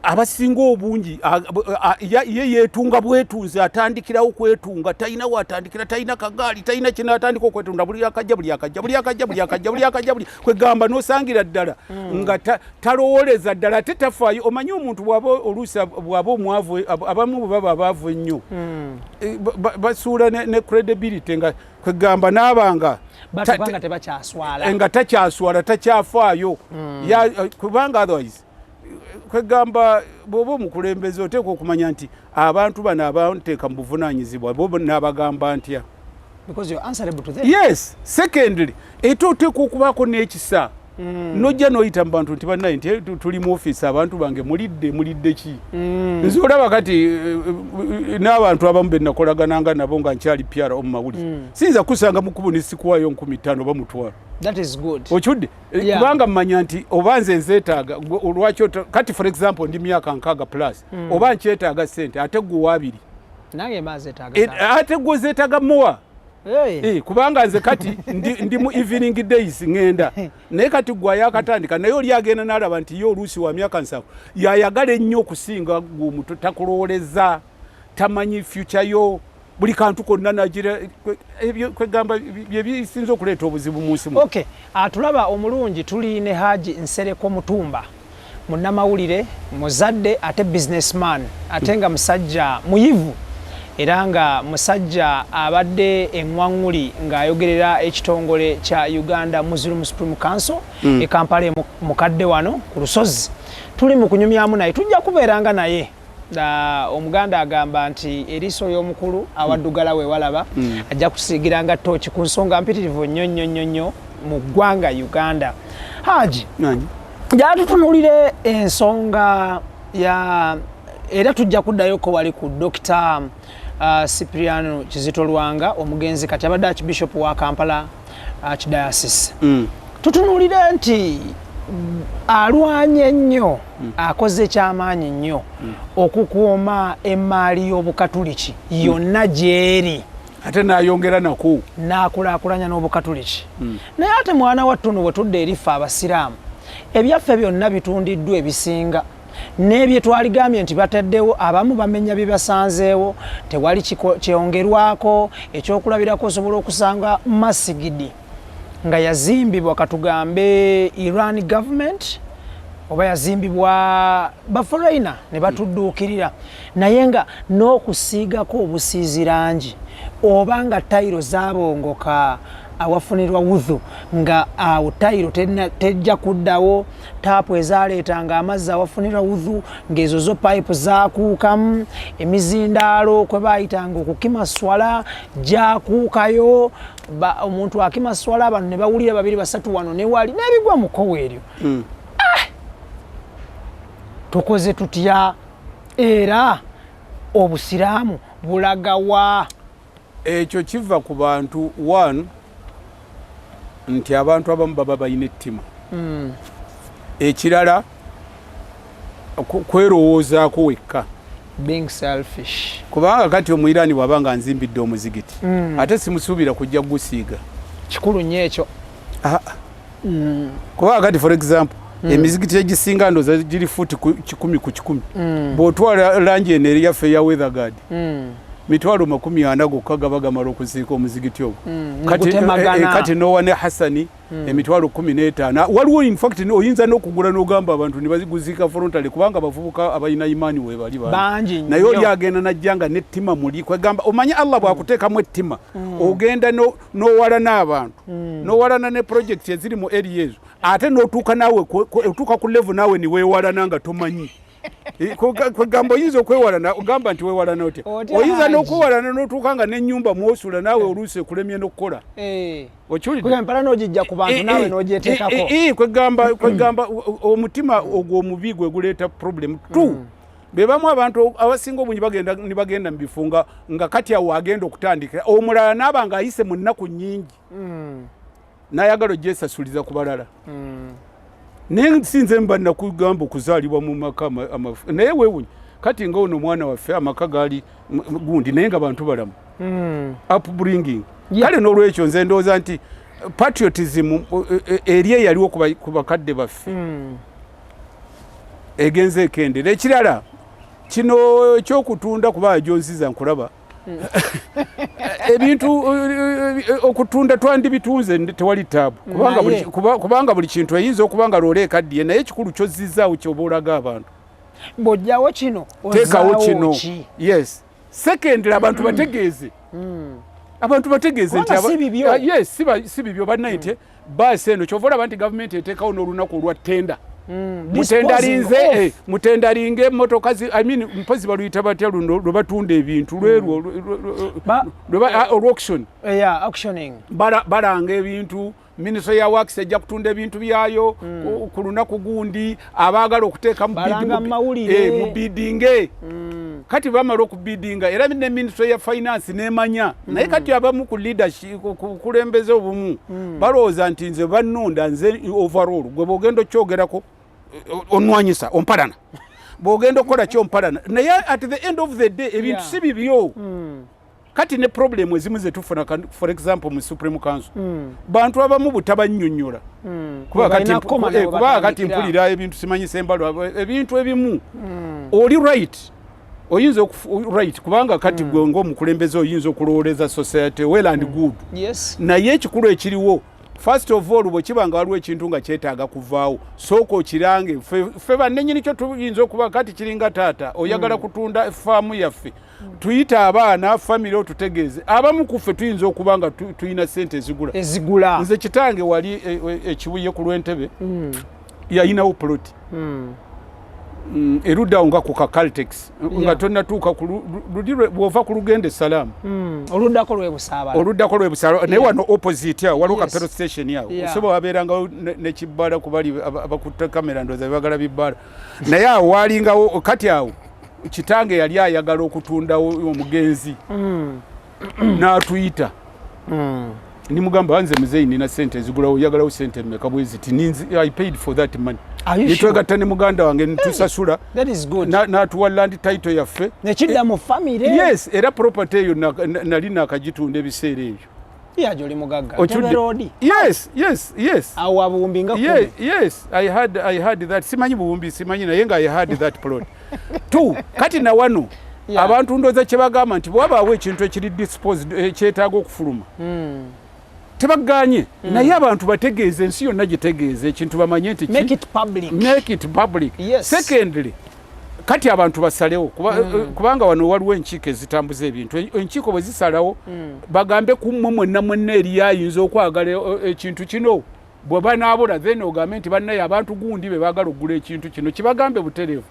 abasinga obungi ye yeetunga bwetunzi, atandikirawo kwetunga, talina watandikira, talina kagaali, talina kino, atandika okwetunda buli akajja, buli akajja, buli akajja, buli akajja, buli akajja, buli kwegamba nosangira ddala nga talowoleza ddala, ate tafaayo. Omanyi omuntu bwaba oluusi bwaba omwavu, abamu bwe baba abaavu ennyo, basuula ne credibility, nga kwegamba naabanga batubanga tebakyaswala. Nga takyaswala, takyafaayo. Kubanga otherwise kwegamba bw'oba omukulembeze oteekwa okumanya nti abantu bano abanteeka mu buvunaanyizibwa bo naabagamba ntya. Because you're answerable to them. Yes. Secondly, ate oteekwa okubaako n'ekisa, nojja n'oyita mu bantu nti bannaye, nti tuli mu ofiisi, abantu bange mulidde, mulidde ki? Nze olaba kati n'abantu abamu be nakolagananga nabo nga nkyali pyara omu mawulire, siyinza kusanga mu kkubo nesikuwaayo 5,000 oba 500. That is good. Okidde? Kubanga mmanya nti oba nze nzeetaaga, lwaki kati for example ndi myaka 60 plus, oba nkyetaaga sente, ate gwe waabiri. Nange mba nzeetaaga. Ate gwe ozeetaaga muwa. Hey. Kubanga nze kati ndi mu evening days ŋŋenda, naye kati gwe ayakatandika, naye oli agenda n'alaba nti ye oluusi wa myaka 70 yayagala ennyo okusinga gwe omuto, takulowoleza, tamanyi future yo, buli kantu konna nagira ebyo. Kwegamba bye bisinza okuleeta obuzibu mu nsi muno. Okay, atulaba omulungi, tuli ne Haji Nsereko Mutumba, munnamawulire, muzadde, ate businessman, ate nga musajja muyivu, era nga musajja abadde eŋŋwaŋŋuli ng'ayogerera ekitongole kya Uganda Muslim Supreme Council e Kampala mukadde wano ku lusozi. Tuli mu kunyumyamu naye, tujja kubeeranga naye. Omuganda agamba nti eriiso ly'omukulu awaddugala we walaba. Ajja kusiigiranga tooki ku nsonga mpitirivu nnyo nnyo nnyo nnyo mu ggwanga Uganda. Haji, Nangi. Jatutunulire ensonga ya, era tujja kuddayoko wali ku Dr. Cypriano Kizito Lwanga, omugenzi kati abadde Archbishop wa Kampala Archdiocese. Tutunulire nti alwanye nnyo, akoze kyamaanyi nnyo okukuuma emaali y'Obukatuliki yonna gyeri. Ate n'ayongera nako. N'akulaakulanya n'Obukatuliki. Naye ate mwana wa ttuno, bwe tudda erife Abasiraamu, ebyaffe byonna bitundiddwa ebisinga n'ebye twaligambye nti bataddewo, abamu bamenya bye basanzeewo, tewali kyongerwako. Ekyokulabirako, osobola okusanga masigidi nga yazimbibwa, katugambe Iran government, oba yazimbibwa baforeigner ne batudduukirira, naye nga n'okusiigako obusiizi langi oba nga tayiro zabongoka. Awafunirwa wudhu nga awo tayiro tejja kuddawo, taapu ezaleetanga amazzi awafunirwa wudhu ng'ezo zo payipu zakuukamu, emizindaalo kwe baayitanga okukima swala gyakuukayo. Omuntu akima swala, abantu ne bawulira babiri basatu wano ne wali n'ebigwa mu kkowe eryo. Ah! Tukoze tutya? Era obusiraamu bulagawa? Ekyo kiva ku bantu. One, nti abantu abamu baba balina ettima. Ekirala, kwerowoozaako wekka. Being selfish. Kubanga kati Omwirani bw'aba nga nzimbidde omuzigiti, ate simusuubira kujja gusiiga. Kikulu nnyo ekyo. Kubanga kati, for example, emizigiti egisinga ndooza giri futi 100 ku 100. Bw'otwala langi eno eri yaffe eya Weatherguard, 400,000 gokka gaba gamala okuziika omuzigiti ogwo. Kati, kati nowa ne Hasani, 15,000 waliwo. In fact, oyinza n'okugula n'ogamba abantu ne baguziika frontally, kubanga abavubuka abalina imaani weebali. Bangi. Naye oli agenda najja nga n'ettima muli. Kwegamba omanye Allah bw'akuteekamu ettima, ogenda n'owalana abantu, n'owalana ne project eziri mu area ezo, ate n'otuuka naawe otuuka ku level naawe niweewalana nga tomanyi. Kwegamba oyinza okwewalana, ogamba nti wewalana otya? Oyinza n'okwewalana n'otuuka nga n'ennyumba mwosula naawe oluusi ekulemye n'okukola. Okiwulidde? N'ogijja ku bantu naawe n'ogyeteekako. Kwegamba omutima ogwo omubi gwe guleeta problem. Two, be bamu abantu abasinga obungi bagenda ne bagenda mu bifo nga kati awo agenda okutandikira omulala naaba ng'ayise mu nnaku nnyingi, n'ayagala ogyesasuliza ku balala. Naye sinze mba nakugamba okuzaalibwa mu maka amafu, naye weewunye kati nga ono omwana waffe, amaka gaali gundi, naye nga bantu balamu, upbringing. Kale n'olwekyo nze ndowooza nti patriotism eri eyaliwo ku bakadde baffe egenze ekendera. Ekirala, kino ekyokutunda, kuba ajonziza nkulaba ebintu, okutunda twandibitunze, tewali taabu, kubanga buli kintu eyinza okuba nga loola ekaddiye, naye ekikulu kyozzizaawo kyoba olaga abantu. Bw'ojjawo kino, teekawo kino. Yes. Secondly, abantu bategeeze, abantu bategeeze nti yes, si bibyo bannaye, nti baasi eno, kyova olaba nti gavumenti eteekawo n'olunaku olwa tender, mutendalinge emotoka, I mean, mpozi baluyita batya luno lwe batunda ebintu lwerwo olwauction? Balanga ebintu. Ministry ya works ejja kutunda ebintu byayo ku lunaku gundi. Abaagala okuteeka mu biddinge. Kati bamala okubiddinga, era ne ministry ya finance nemanya. Naye kati abamu ku leadership, ku kulembeze obumu, balowooza nti nze bannonda, nze overall. Gwe bwogenda okyogerako onwanyisa, ompalana. Bwogenda okukola kyompalana, naye at the end of the day ebintu si bibyo. Kati ne problem ezimu zetufuna, for example mu Supreme Council, bantu abamu butabannyonnyola. Kuba kati mpulira ebintu simanyi sembalo, ebintu ebimu oli right, oyinza right, kubanga kati gwe ng'omukulembeze oyinza okulowooleza society well and good. Naye ekikulu ekiriwo, first of all, bwe kiba nga waliwo ekintu nga kyetaaga kuvaawo, sooka okirange. Ffe bannenyini kyo tuyinza okuba kati kiringa taata oyagala kutunda faamu yaffe, tuyite abaana, famire, otutegeeze. Abamu ku ffe tuyinza okuba nga tulina sente ezigula. Ezigula. Nze kitange wali ekibuye ku lw'entebe yayinawo ploti eruddawo nga ku kaCaltex, nga tonnatuuka luli bw'ova ku lugenda esalaamu. Oluddako lwebusaabala. Oluddako lwebusaabala, naye wano opposite awo waliwo ka petrol station awo. Osobola wabeerangawo nekibbaala kubali abakutta kamera, ndowooza bebagala bibbaala, naye awo walingawo. Kati awo kitange yali ayagala okutundawo omugenzi, n'atuyita. Nimugamba, nze muzeeyi nina sente ezigulawo, oyagalawo sente mmeka? Bweziti. I paid for that money. Nitwegatta ne muganda wange nitusasula, n'atuwa land title yaffe. Nekidda mu famire. Yes, era property eyo nali nakagitunda ebiseera ebyo. Yajo oli mugagga. Yes. Awo abuwumbi nga Yes, I had that. Simanyi buwumbi, simanyi, naye nga I had that plot two. Kati na wano abantu ndowooza kye bagamba nti bwabaawo ekintu ekiri disposed, ekyetaaga okufuluma, tebaganye, naye abantu bategeeze, ensi yonna gitegeeze ekintu, bamanye nti make it public. Make it public. Secondly, Kati abantu basalewo kubanga wano waliwo enkiiko ezitambuza ebintu. Enkiiko bwe zisalawo, bagambe ku mmwe mwenna mwenna eriyo ayinza okwagala ekintu kino. Bwe banaabula, then ogambe nti bannaye, abantu gundi be baagala okugula ekintu kino, kibagambe butereevu.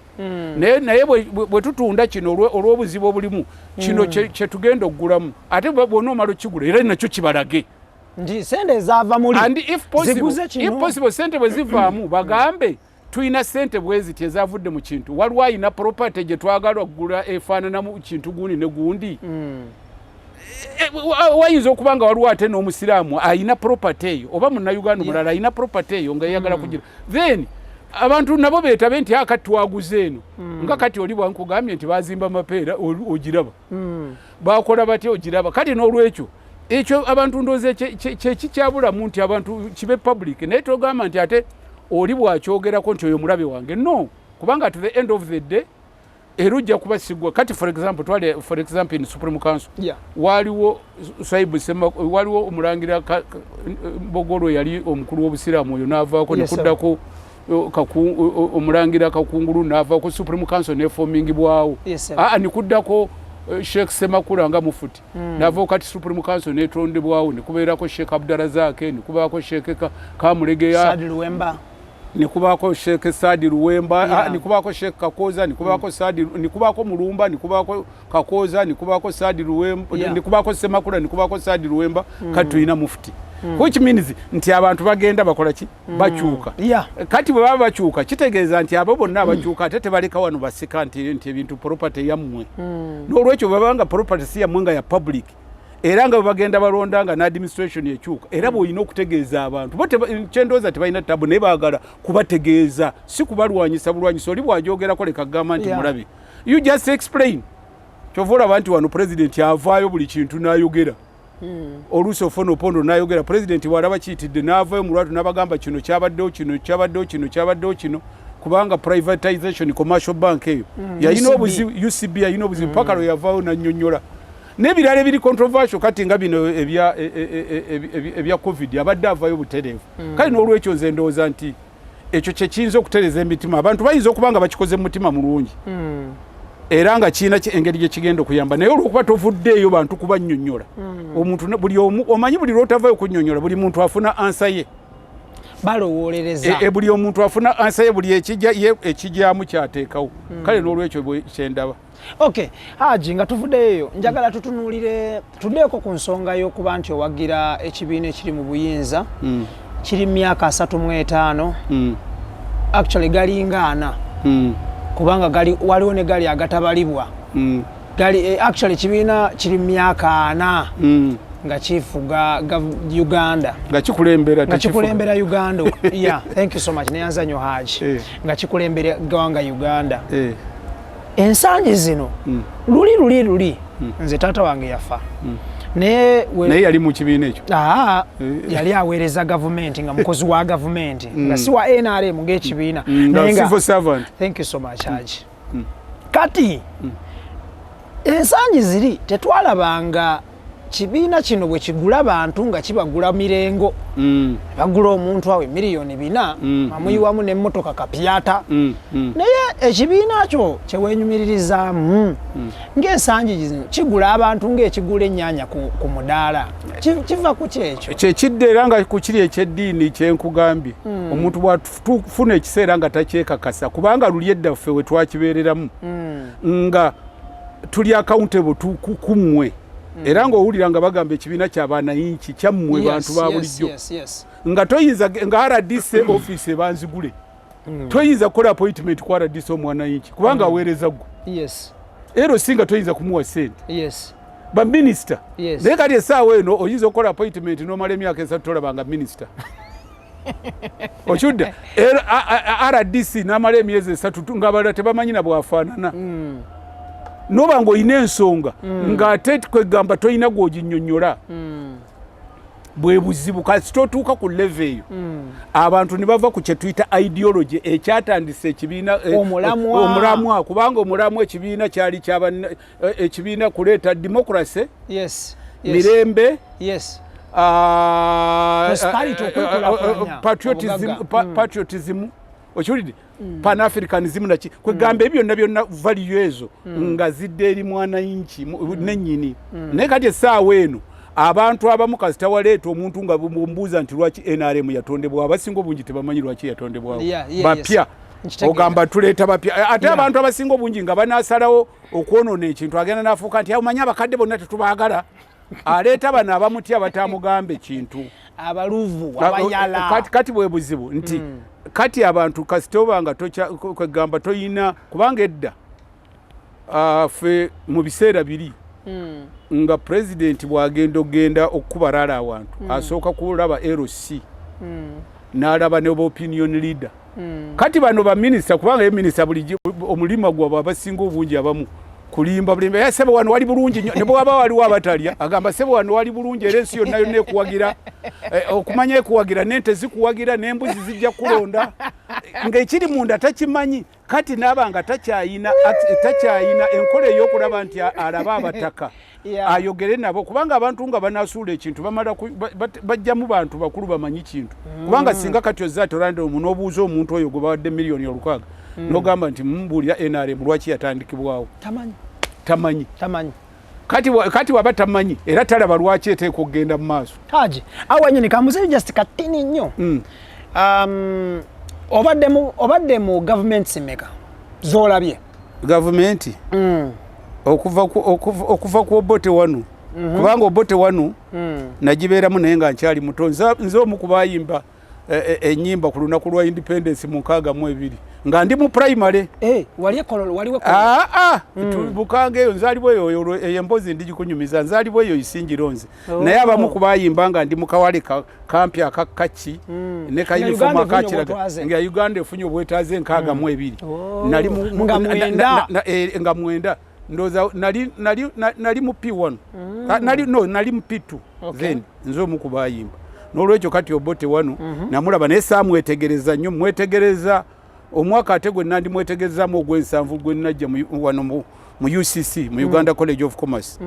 Naye bwe tutunda kino olw'obuzibu obulimu kino, kye tugenda okugulamu, ate bw'ona omala okigula, era nakyo kibalage nti sente ezaava muli and if possible, ziguze kino. If possible, sente bwe zivaamu, bagambe tulina sente bweziti ezavudde mu kintu, waliwo ayina property gye twagala okugula efaananamu kintu gundi ne gundi. Wayinza okuba nga waliwo ate n'omusiraamu ayina property eyo, oba munnayuganda omulala ayina property eyo nga yeyagala kugira, then abantu nabo beetabe nti akati twaguze eno. Nga kati oli bwankugambye nti bazimba Mapeera, ogiraba, bakola batya, ogiraba. Kati n'olwekyo ekyo abantu ndowooza kyekikyabulamu nti abantu kibe public, naye togamba nti ate oli bwakyogerako nti oyo mulabe wange. No, kubanga at the end of the day era ojja kuba sigwa. Kati for example, twale for example in Supreme Council, waliwo Swaibu Sema, waliwo omulangira Mbogolo yali omukulu w'obusiraamu, oyo n'avaako, nekuddako omulangira Kakungulu n'avaako, Supreme Council neformingibwawo. Aa, nikuddako Sheikh Semakula nga mufuti, navaako, kati Supreme Council netondebwawo, nekubeerako Sheikh Abdurazak, nekubaako Sheikh Kamulegeya, Sadi Luwemba. Nikubaako Sheikh Sadi Luwemba, nikubaako Sheikh Kakoza, nikubaako Sadi, nikubaako Mulumba, nikubaako Kakoza, nikubaako Sadi Luwemba, nikubaako Semakula, nikubaako Sadi Luwemba. Kati tulina mufuti, which means nti abantu bagenda bakola ki? Bakyuka. Kati bwe baba bakyuka, kitegeeza nti abo bonna abakyuka ate tebaleka wano basika nti ebintu property yammwe. N'olwekyo bwebaba nga property si yammwe, nga ya public, era nga bwe bagenda balonda nga n'administration ekyuka, era bw'olina okutegeeza abantu bo kyendowooza tebalina tabu, naye baagala kubategeeza, si kubalwanyisa bulwanyisa. Oli bw'ajogerako, leka kugamba nti mulabe, you just explain. Kyova olaba nti wano president avaayo buli kintu n'ayogera. Oluusi Ofwono Opondo n'ayogera, president bw'alaba kiyitidde n'avaayo mu lwatu n'abagamba kino kyabaddewo, kino kyabaddewo, kino kyabaddewo, kino, kubanga privatization commercial bank eyo yalina UCB. obuzibu, UCB yalina obuzibu paka lwe yavaayo nannyonnyola n'ebirala ebiri controversial. Kati nga bino ebya COVID, abadde avaayo butereevu. Kale n'olwekyo nze ndowooza nti ekyo kyekiyinza okutereeza emitima. Abantu bayinza okuba nga bakikoze mu mutima mulungi, era nga kirina engeri gye kigenda okuyamba, naye olwokuba tovuddeeyo bantu kubannyonnyola, omuntu buli omu omanyi, buli lwotavaayo kunnyonnyola, buli muntu afuna answer ye. Balowoolereza. Buli omuntu afuna answer ye, buli ekijja ye ekijyamu kyateekawo. Kale n'olwekyo kyendaba. Okay Haji, nga tuvuddeyo, njagala tutunuulire, tuddeeko ku nsonga y'okuba nti owagira ekibiina ekiri mu buyinza. Kiri mu myaka 35, actually galinga 40, kubanga gali waliwo ne gali agatabalibwa. Gali actually ekibiina kiri mu myaka 40 nga kifuga Uganda. Nga kikulembera. Nga tekifuga. Kikulembera Uganda, yeah, thank you so much, neyanza nnyo Haji. Nga kikulembera eggwanga Uganda ensangi zino. Luli luli luli nze taata wange yafa, naye Naye yali mu kibiina ekyo? Aa, yali aweereza gavumenti nga mukozi wa gavumenti, nga si wa NRM ng'ekibiina. Nga Naye civil servant. Thank you so much, Haji. Kati ensangi ziri tetwalabanga kibiina kino bwe kigula bantu nga kibagula mirengo. Bagula omuntu awe miliyoni 4, amuyiwamu n'emmotoka kapyata. Naye ekibiina kyo kyewenyumiririzaamu ng'ensangi zino kigula abantu ng'ekigula ennyaanya ku mudaala. Kiva ku kyekyo? Kyekidde era nga ku kiri ekyeddiini kyenkugambye. Omuntu bwatufuna ekiseera nga takyekakasa, kubanga luli edda ffe we twakibeereramu nga tuli accountable kummwe, era ng'owulira nga bagamba ekibiina kyabanayinki kyammwe bantu ba bulijjo, nga toyinza nga RDC office ebanzigule, toyinza kukola appointment ku RDC omwanayinki, kubanga aweereza ggwe. Era osinga toyinza kumuwa sente baminisita. Naye kati essaawa eno oyinza okukola appointment n'omala emyaka 3 tolabanga minisita okyudda. Era RDC n'amala emyezi 3 ng'abalala tebamanyi na bwafaanana. Noba ng'olina ensonga ng'ate kwegamba tolina gw'oginnyonnyola, bwe buzibu. Kasita otuuka ku level eyo, abantu ne bava ku kye tuyita ideology ekyatandisa ekibiina, Omulamwa. Omulamwa, kubanga omulamwa ekibiina kyali ekibiina kuleeta democracy, mirembe, Prosperity, okwekulaakulanya, patriotism, obugagga. Patriotism, okiwulidde? Pan-Africanism naki kwegamba ebyo byonna byonna value ezo nga zidde eri mwananchi nennyini. Naye kati essaawa eno abantu abamu kasita waleeta omuntu nga mbuuza nti lwaki NRM yatondebwawo, abasinga obungi tebamanyi lwaki yatondebwawo. Bapya. Nkitegeera. Ogamba tuleeta bapya, ate abantu abasinga obungi nga banaasalawo okwonoona ekintu, agenda n'afuuka nti omanyi abakadde bonna tetubaagala, aleeta bano abamutya batamugambe kintu. Abaluvu, abayala. Kati bwe buzibu nti kati abantu kasita oba nga kwegamba toyina, kubanga edda ffe mu biseera biri nga pulezidenti bw'agenda ogenda okukuba rally awantu, asooka kulaba LC, n'alaba ne opinion leader. Kati bano baminisita, kubanga ye minisita bulijjo omulimu gwabwe abasinga obungi abamu kulimba bulimba. Ya sebo, wano wali bulungi nnyo, ne bwaba waliwo abatalya agamba, "Sebo, wano wali bulungi, era ensi yonna yonna ekuwagira." Okumanya ekuwagira, n'ente zikuwagira, n'embuzi zijja kulonda, ng'ekiri munda takimanyi. Kati naaba nga takyayina enkola ey'okulaba nti alaba abataka, ayogere nabo, kubanga abantu nga banasuula ekintu bamala bajjamu bantu bakulu bamanyi kintu. Kubanga singa kati ozza tolandomu n'obuuza omuntu oyo gwe bawadde miliyoni 600, n'ogamba nti mumbuulira NRM lwaki yatandikibwawo, Tamanyi. Tamanyi. Tamanyi. Kati waba tamanyi era talaba lwaki eteeka okugenda mu maaso. Haji, awo wenyini kambuzeyo just katini nnyo. Obadde mu gavumenti meka z'olabye? Gavumenti okuva ku Obote wanu, kubanga Obote wanu nagibeeramu naye nga nkyali muto. Nze omu ku bayimba ennyimba ku lunaku lwa independence mu 62 nga ndi mu primary. Eh, wali ekololo, waliwo ekololo. Aa, bukanga eyo nzaalibwa eyo, eyo emboozi ndigikunyumiza. Nzaalibwa eyo Isingiro nze. Naye abamu ku bayimba nga ndi mu kawale kampi akakaki ne Nga kayunifomu Uganda efunye akakiraga. obwetwaze. Nga Uganda efunye obwetaaze 62. Nali Nga 90. Nga 90 ndowooza nali mu P1. Ah, nali, no, nali mu P2. Then nze omu ku bayimba. N'olwekyo kati Obote wano namulaba, naye saamwetegereza nnyo. Mwetegereza omwaka ate gwe nandimwetegerezamu ogw'ensanvu gwe najja wano mu UCC, mu Uganda College of Commerce,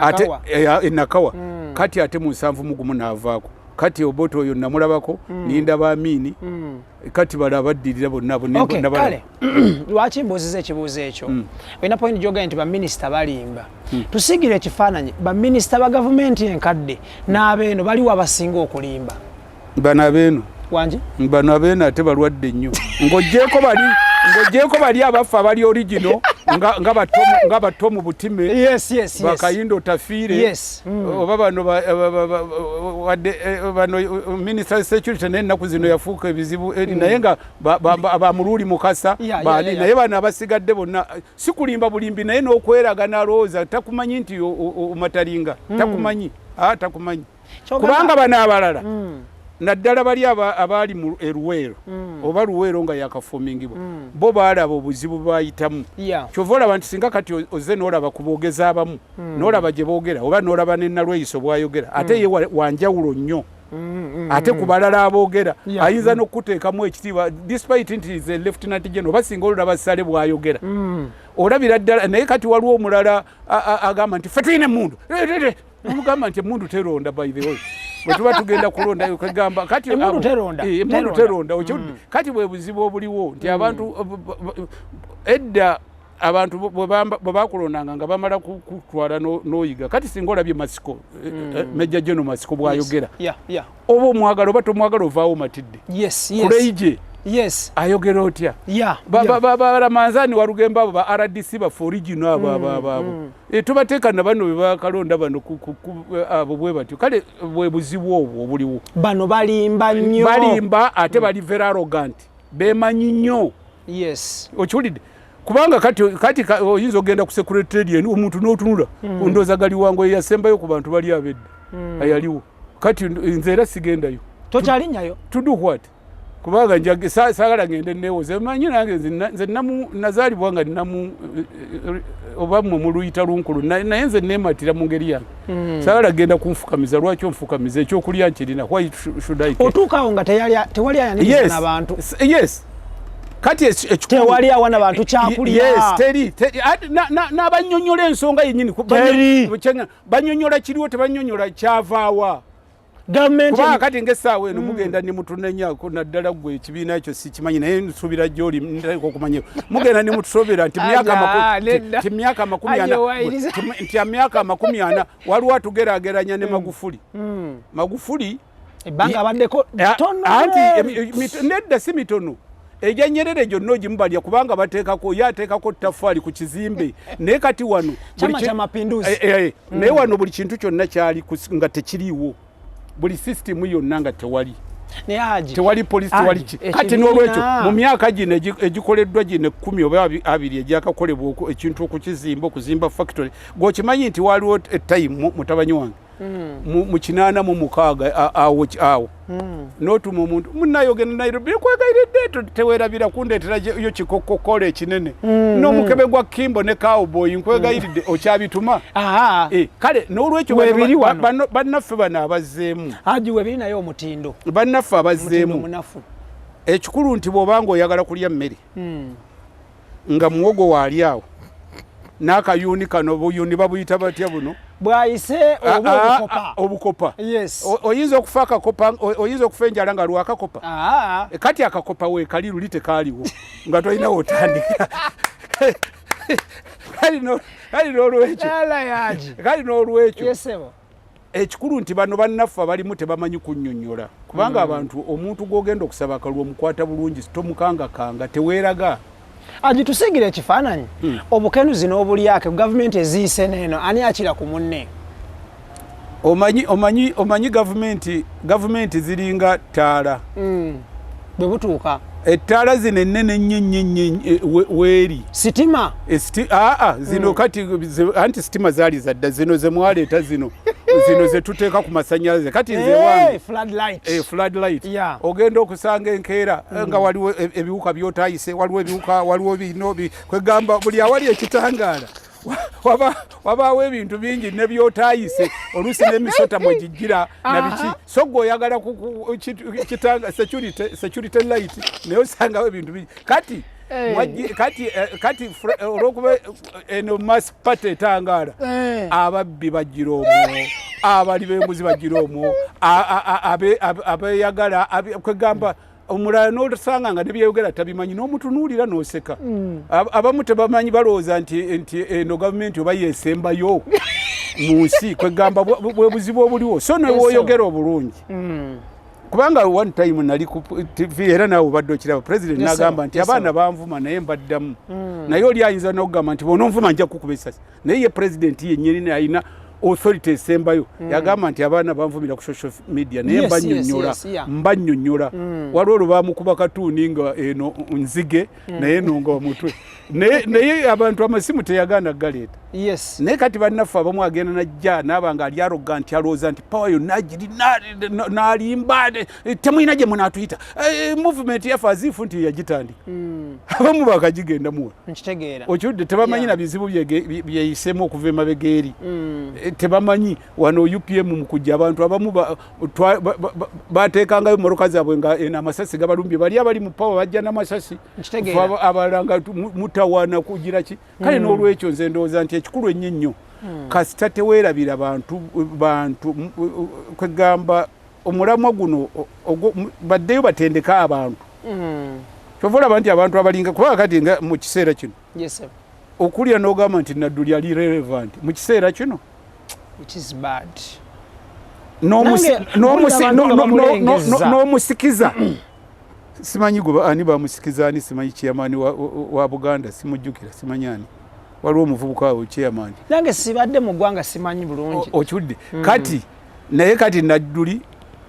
ate Enakawa. Enakawa. Kati ate mu 71 naavaako. Kati Obote oyo namulabako, nindaba Amini. Kati bala abaddirira bonna abo nabalaba. Kale lwaki mbuuziza ekibuuzo ekyo? Olina point gyogambye nti baminisita balimba. Tusiigire ekifaananyi, baminisita ba gavumenti enkadde n'abeeno, baliwo abasinga okulimba? Bano abeeno. Wangi? Bano abeeno ate balwadde nnyo, ng'oggyeko bali abaffe abali original nga bato mu butime, bakayindo Tafiire, oba bano wadde bano minister security, naye ennaku zino yafuuka ebizibu eri, naye nga bamuluuli Mukasa, bani. Naye bano abasigadde bonna si kulimba bulimbi, naye n'okweraga n'alowooza takumanyi nti omatalinga takumanyi, takumanyi. Kubanga bano abalala, naddala bali abaali mu eruweero oba Luweero nga yakafumingibwa, bo baalaba obuzibu bayitamu. Kyova olaba nti singa kati ozze n'olaba ku boogezi abamu, n'olaba gye boogera, oba n'olaba ne Nalweyiso bw'ayogera, ate ye wanjawulo nnyo ate ku balala aboogera. Ayinza n'okukuteekamu ekitiibwa despite nti ze lieutenant general, oba singa olaba Sale bw'ayogera, olabira ddala. Naye kati waliwo omulala agamba nti ffe tulina emundu. Omugamba nti emundu teronda. By the way, bwe tuba tugenda kulonda, kagamba kati Emmundu teronda. Emundu Teronda. teronda. Kati bwe buzibu obuliwo nti abantu edda abantu bwe bakulondanga nga bamala kutwala n'oyiga. Kati singa olabye Masiko, Major General Masiko bw'ayogera, oba omwagala oba tomwagala, ovaawo matidde. Kuleije ayogera otya? Baramanzani Walugembe, abo ba RDC baffe original, abo abo abo abo. Tubateeka na bano be bakalonda bano abo bwe batyo. Kale bwe buzibu obwo obuliwo. Bano balimba nnyo. Balimba, ate bali very arrogant, bemanyi nnyo. Okiwulidde? Kubanga kati oyinza okugenda ku secretariat omuntu n'otunula, ndowooza Galiwango ye yasembayo ku bantu bali abedda ayaliwo. Kati nze era sigendayo. Tokyalinyayo? To do what? Kubanga saagala ngende neewoze. Manyi nange nze nazaalibwa nga nnamu oba mmwe muluyita lunkulu, naye nze neematira mu ngeri yange. Saagala genda kunfukamiza. Lwaki onfukamiza? Ekyokulya nkirina. Why should I care? Otuuka awo nga tewali ayaniriza n'abantu. Yes, kati Tewali awa n'abantu kyakulya. Yes, teri n'abanyonyola ensonga yennyini Teri. Banyonyola kiriwo, tebanyonyola kyavaawa. Gavumenti Kubanga kati ng'essaawa eno mugenda ne mutunenyako, naddala ggwe ekibiina ekyo sikimanyi, naye nsuubira gy'oli nteeka okumanya, mugenda ne mutusoobera nti myaka Aja, nedda. ti myaka 40 Aja, wayiriza. nti emyaka 40 waliwo atugeraageranya ne Magufuli. Magufuli Ebbanga abaddeko tono. Anti nedda, si mitono. Egya Nyerere gyonna ogimubalya, kubanga bateekako, ye ateekako ttafaali ku kizimbe. Naye kati wano Chama cha Mapinduzi. Naye wano buli kintu kyonna kyali nga tekiriiwo, buli sisitimu yonna nga tewali. Naye Haji, Tewali polisi, tewali Haji, ki. Kati n'olwekyo ekibiina- mu myaka gino egikoleddwa gino 10 oba 20 egyakakolebwa, ekintu okukizimba, okuzimba factory, gweokimanyi nti waliwo time, mutabanyi wange, mu 86 awo awo n'otuma omuntu munaye ogenda Nairobi, nkwegayiridde tewerabira kundeetera yo kikokokola ekinene n'omukebe gwa Kimbo ne Cowboy, nkwegayiridde. Okyabituma? Aha. Kale n'olwekyo Weebiri wano. Bannaffe bano abazzeemu, Haji, webiri, naye omutindo bannaffe omutindo abazzeemu, munafu. Ekikulu nti bw'obanga oyagala kulya mmere nga muwogo waali awo n'akayuuni kano, buyuuni babuyita batya buno? Bwayise oba obukopa. Obukopa. Yes. Oyinza okufa akakopa, oyinza okufa enjala nga lwakakopa. Kati akakopa weekali, luli tekaaliwo nga tolina wotandika. Kali n'olwekyo Yala yaji. Kali n'olwekyo Yes, sebo. ekikulu nti bano bannaffe abalimu tebamanyi kunnyonnyola, kubanga abantu, omuntu gw'ogenda okusaba akalulu omukwata bulungi, tomukangakanga, teweeraga. Haji, tusiigire ekifaananyi, obukenuzi n'obulyake, gavumenti eziyise neeno, ani akira ku munne? Omanyi gavumenti ziringa ttaala. Bwe butuuka. Ettaala zino ennene ennyo ennyo ennyo weeri. Sitima. Aa, zino kati anti sitima zaali zadda, zino ze mwaleeta, zino ze tuteeka ku masanyalaze. Kati nze wange Floodlight. Floodlight. Ogenda okusanga enkeera nga waliwo ebiwuka byotayise, waliwo ebiwuka, waliwo bino kwegamba buli awali ekitangaala wabaawo ebintu bingi ne byotayise, oluusi n'emisota mwegijjira nabiki. So gwe oyagala kitanga security light, naye osangawo ebintu bingi. Kati kati olwokuba eno mass party etangaala, ababbi bajjira omwo, abali b'enguzi bajjira omwo, abeeyagala kwegamba omulala n'osanga nga nebyeyogera tabimanyi, n'omutunuulira n'oseka. Abamu tebamanyi, balowooza nti eno gavumenti oba yesembayo mu nsi. Kwegamba bwe buzibu obuliwo. So newoyogera obulungi, kubanga one time nali ku TV, era naawe obadde okiraba, president n'agamba nti abaana banvuma naye mbaddamu. Naye oli ayinza n'okugamba nti bw'ononvuma nja kukuba essasi, naye ye president yennyini alina authority esembayo yagamba nti abaana banvumira ku social media, naye mbanyonnyola, mbanyonnyola. Waliwo olwo bamukuba katuuni nga eno nzige, naye eno nga omutwe, naye abantu amasimu teyagaana galeeta. Naye kati bannaffe abamu agenda najja naaba nga ali arrogant, alowooza nti power yonna agiri, n'alimba, temulina gye munaatuyita. Movement yaffe aziifu nti yagitandika, abamu bakagigenda muwa. Nkitegeera. Okiwulidde? Tebamanyi na bizibu byeyiseemu okuva emabega eri. Tebamanyi wano UPM mu kujja abantu abamu bateekangayo mmotoka zaabwe nga eno amasasi gabalumbye, bali abali mu power bajja n'amasasi. Nkitegeera. Fe abalala nga mutawaana kugira ki. Kale n'olwekyo nze ndowooza nti ekikulu ennyo ennyo, kasita teweerabira bantu, kwegamba omulamwa guno baddeyo batendeke abantu. Kyova olaba nti abantu abalinga, kubanga kati nga mu kiseera kino Yes, sir. okulya n'ogamba nti Nadduli ali relevant mu kiseera kino. It is bad. N'omusi- Nange mpulira abantu nga bamulengezza. N'omusikiza simanyi gwe ani bamusikiza, ani simanyi, chairman wa Buganda, simujjukira, simanyi ani, waliwo omuvubuka awo chairman. Nange sibadde mu ggwanga, simanyi bulungi. Okiwulidde? Kati naye kati Nadduli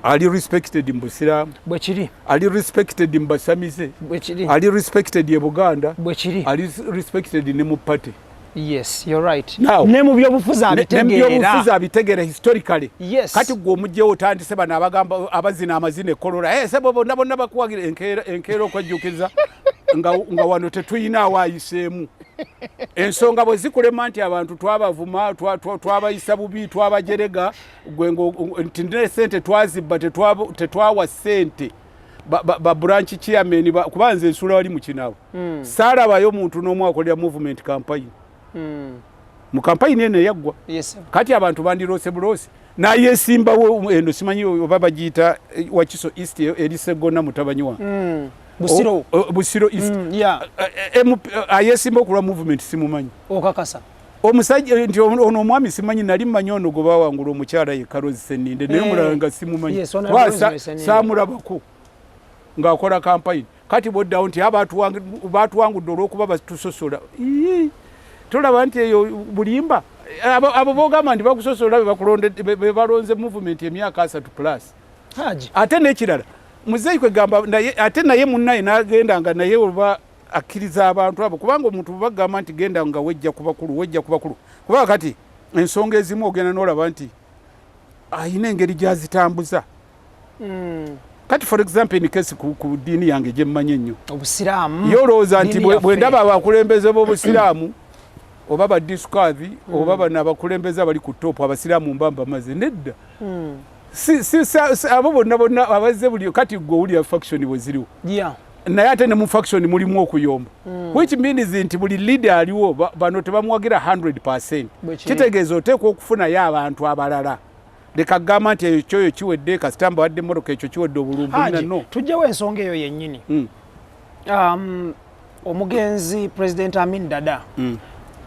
ali respected mu busiraamu. Bwe kiri. Ali respected mu basamize. Bwe kiri. Ali respected e Buganda. Bwe kiri. Ali respected ne mu party. Yes, you're right. Now, ne mu byobufuzi ne mu byobufuzi abitegeera. Abitegeera historically. Kati gwe omugyewo otandise bano abagamba abazina amazina ekolola, sebo bonna bonna bakuwagira enkeera okwejjukiza nga wano tetuyinaawo ayiseemu. Ensonga bwe zikulema nti abantu twabavuma, twabayisa bubi, twabajerega, gwe nti ne sente twazibba, tetwawa sente ba branch chairman, kuba nze nsula wali mu kinaabo, saalabayo muntu n'omu akolera movement campaign mu campaign eno eyaggwa. Yes, sir. Kati abantu bandiroose buloosi. Nayesimbawo eno, simanyi oba bagiyita Wakiso East, eri Seggona mutabanyi wange. Busiro. Busiro East. Ayesimba okulwa movement simumanyi. Okakasa? Omusajja nti ono omwami simanyi, nali mmanyi ono gwe bawangula, omukyala ye Karozi Seninde, naye omulala nga simumanyi, saamulabako ng'akola kampayini. Kati bwoddawo nti batuwangudde olw'okuba batusosola, tolaba nti eyo bulimba? Abo bogamba nti bakusosola be balonze movement emyaka 30 plus. Ate n'ekirala, muzeeyi kwegamba ate naye munnaye n'agenda nga naye oba akkiriza abantu abo, kubanga omuntu bwebagamba nti genda nga wejja ku bakulu, wejja ku bakulu, kubanga kati ensonga ezimu ogenda n'olaba nti ayina engeri gy'azitambuza. Kati for example, in case ku ddiini yange gye mmanyi ennyo, Obusiraamu. Ye olowooza nti bwe ndaba abakulembeze b'obusiraamu oba badisikavi oba bano abakulembeze abali ku top abasiraamu, mba mbamaze? Nedda. Abo bonna bonna abazze buli kati gwe owulira faction bwe ziriwo, naye ate ne mu faction mulimu okuyomba, which means nti buli leader aliwo bano tebamuwagira 100. Kitegeeza oteekwa okufunayo abantu abalala. Leka gamba nti ekyo kyoyo kiwedde, kasita mbawadde emmotoka, ekyo kiwedde obulumbu. No, tujjewo ensonga eyo yennyini. Omugenzi President Amin Dada,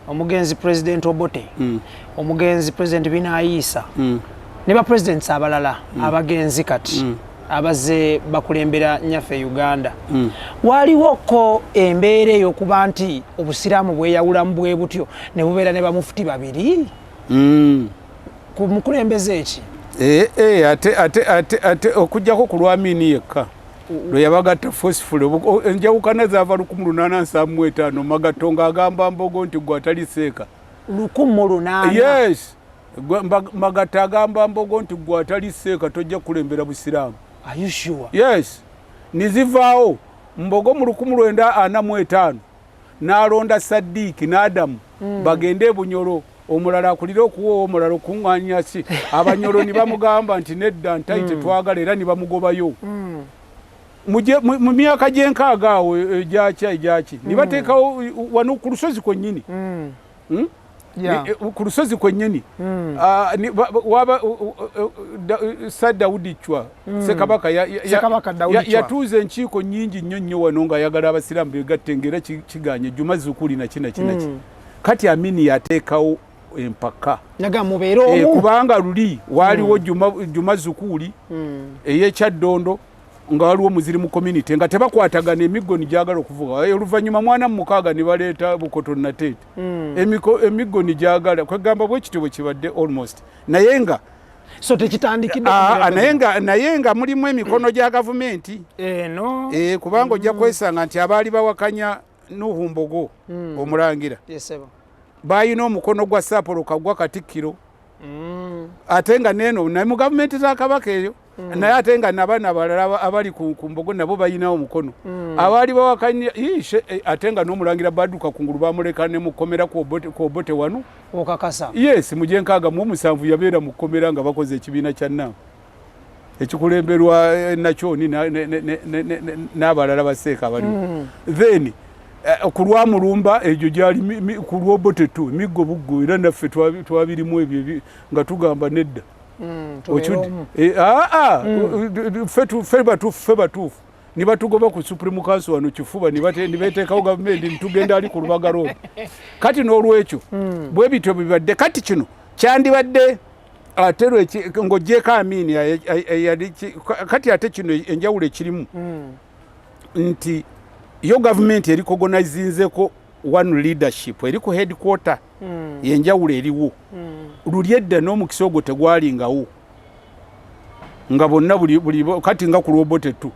omugenzi President Obote, omugenzi President Binaisa, ne ba presidents abalala abagenzi kati abazze bakulembera nyaffe Uganda, waliwoko embeera ey'okuba nti obusiraamu bweyawulamu bwe butyo ne bubeera ne bamufuti babiri ku mukulembeze eki? Eh, eh, ate ate ate ate okujjako ku lwamini yekka lwe yabagatta forcefully. Enjawukana zaava 1875, Magatto ng'agamba Mbogo nti gwe atali seeka. 1800? Yes. Magatto agamba Mbogo nti gwe atali seeka tojja kukulembera busiraamu. Are you sure? Yes, nizivaawo. Mbogo mu 1945 n'alonda Saddiiki n'Adamu bagende e Bunyoro, omulala akulire okuwoowa, omulala okuŋŋaanya ki. Abanyoro ne bamugamba nti nedda, ntayi tetwagala, era ne bamugobayo. Mu myaka gy'enkaaga awo egyaki egyaki ne bateekawo wano ku lusozi kwennyini. Ku lusozi kwennyini. Ah, waba Sir Daudi Chwa, Ssekabaka Ssekabaka Daudi Chwa. Yatuuza enkiiko nnyingi nnyo nnyo wano ng'ayagala abasiraamu begatte, ng'era kiganye Juma Zukuli naki naki naki. Kati Amini yateekawo empaka. Naga mubeere omu. Kubanga luli waaliwo Juma Zukuuli ey'ekyaddondo, nga waliwo Muzirimu community nga tebakwatagana, emiggo nigyagala okuvuga. Oluvannyuma 46 ne baleeta Bukoto Nateete. Emiggo nigyagala kwegamba bwe kityo bwe kibadde almost, naye nga So tekitandikidde ku mulembe naye nga mulimu emikono gya gavumenti. Eno. Kubanga ojja kwesanga nti abaali bawakanya Nuhu Mbogo omulangira Yesebo. balina omukono gwa Sapolo Kagwa katikkiro, ate nga neno naye mu gavumenti za Kabaka eyo, naye ate nga nabaana abalala abali ku Mbogo nabo balinawo omukono, abaali bawakanya ate nga n'omulangira Baduka kungulu bamuleka ne mukomera ku Obote wano. Okakasa? Yes, mu gyenkaaga mu 7 yabeera mu kkomera nga bakoze ekibiina kya NAM ekikulemberwa Nakyoni n'abalala baseeka abaliwo. Then ku lwamulumba egyo gyali ku lw'Obote tu miggo buggo, era naffe twabirimu ebyo nga tugamba nedda. Tubeere Okidde? omu. Aa, ffe batuufu, ne batugoba ku Supreme Council wano kifuba, ne beteekawo gavumenti nitugenda ali ku Lubaga Road. Kati n'olwekyo bwe bityo bibadde. Kati kino kyandibadde ate ng'oggyeko Amini yali kati ate kino enjawulo ekirimu nti yo gavumenti ericognizinzeko one leadership eri ku headquarter, yenjawulo eriwo. Luli edda n'omukisa ogwo tegwalingawo, nga bonna buli kati nga ku lw'Obote tu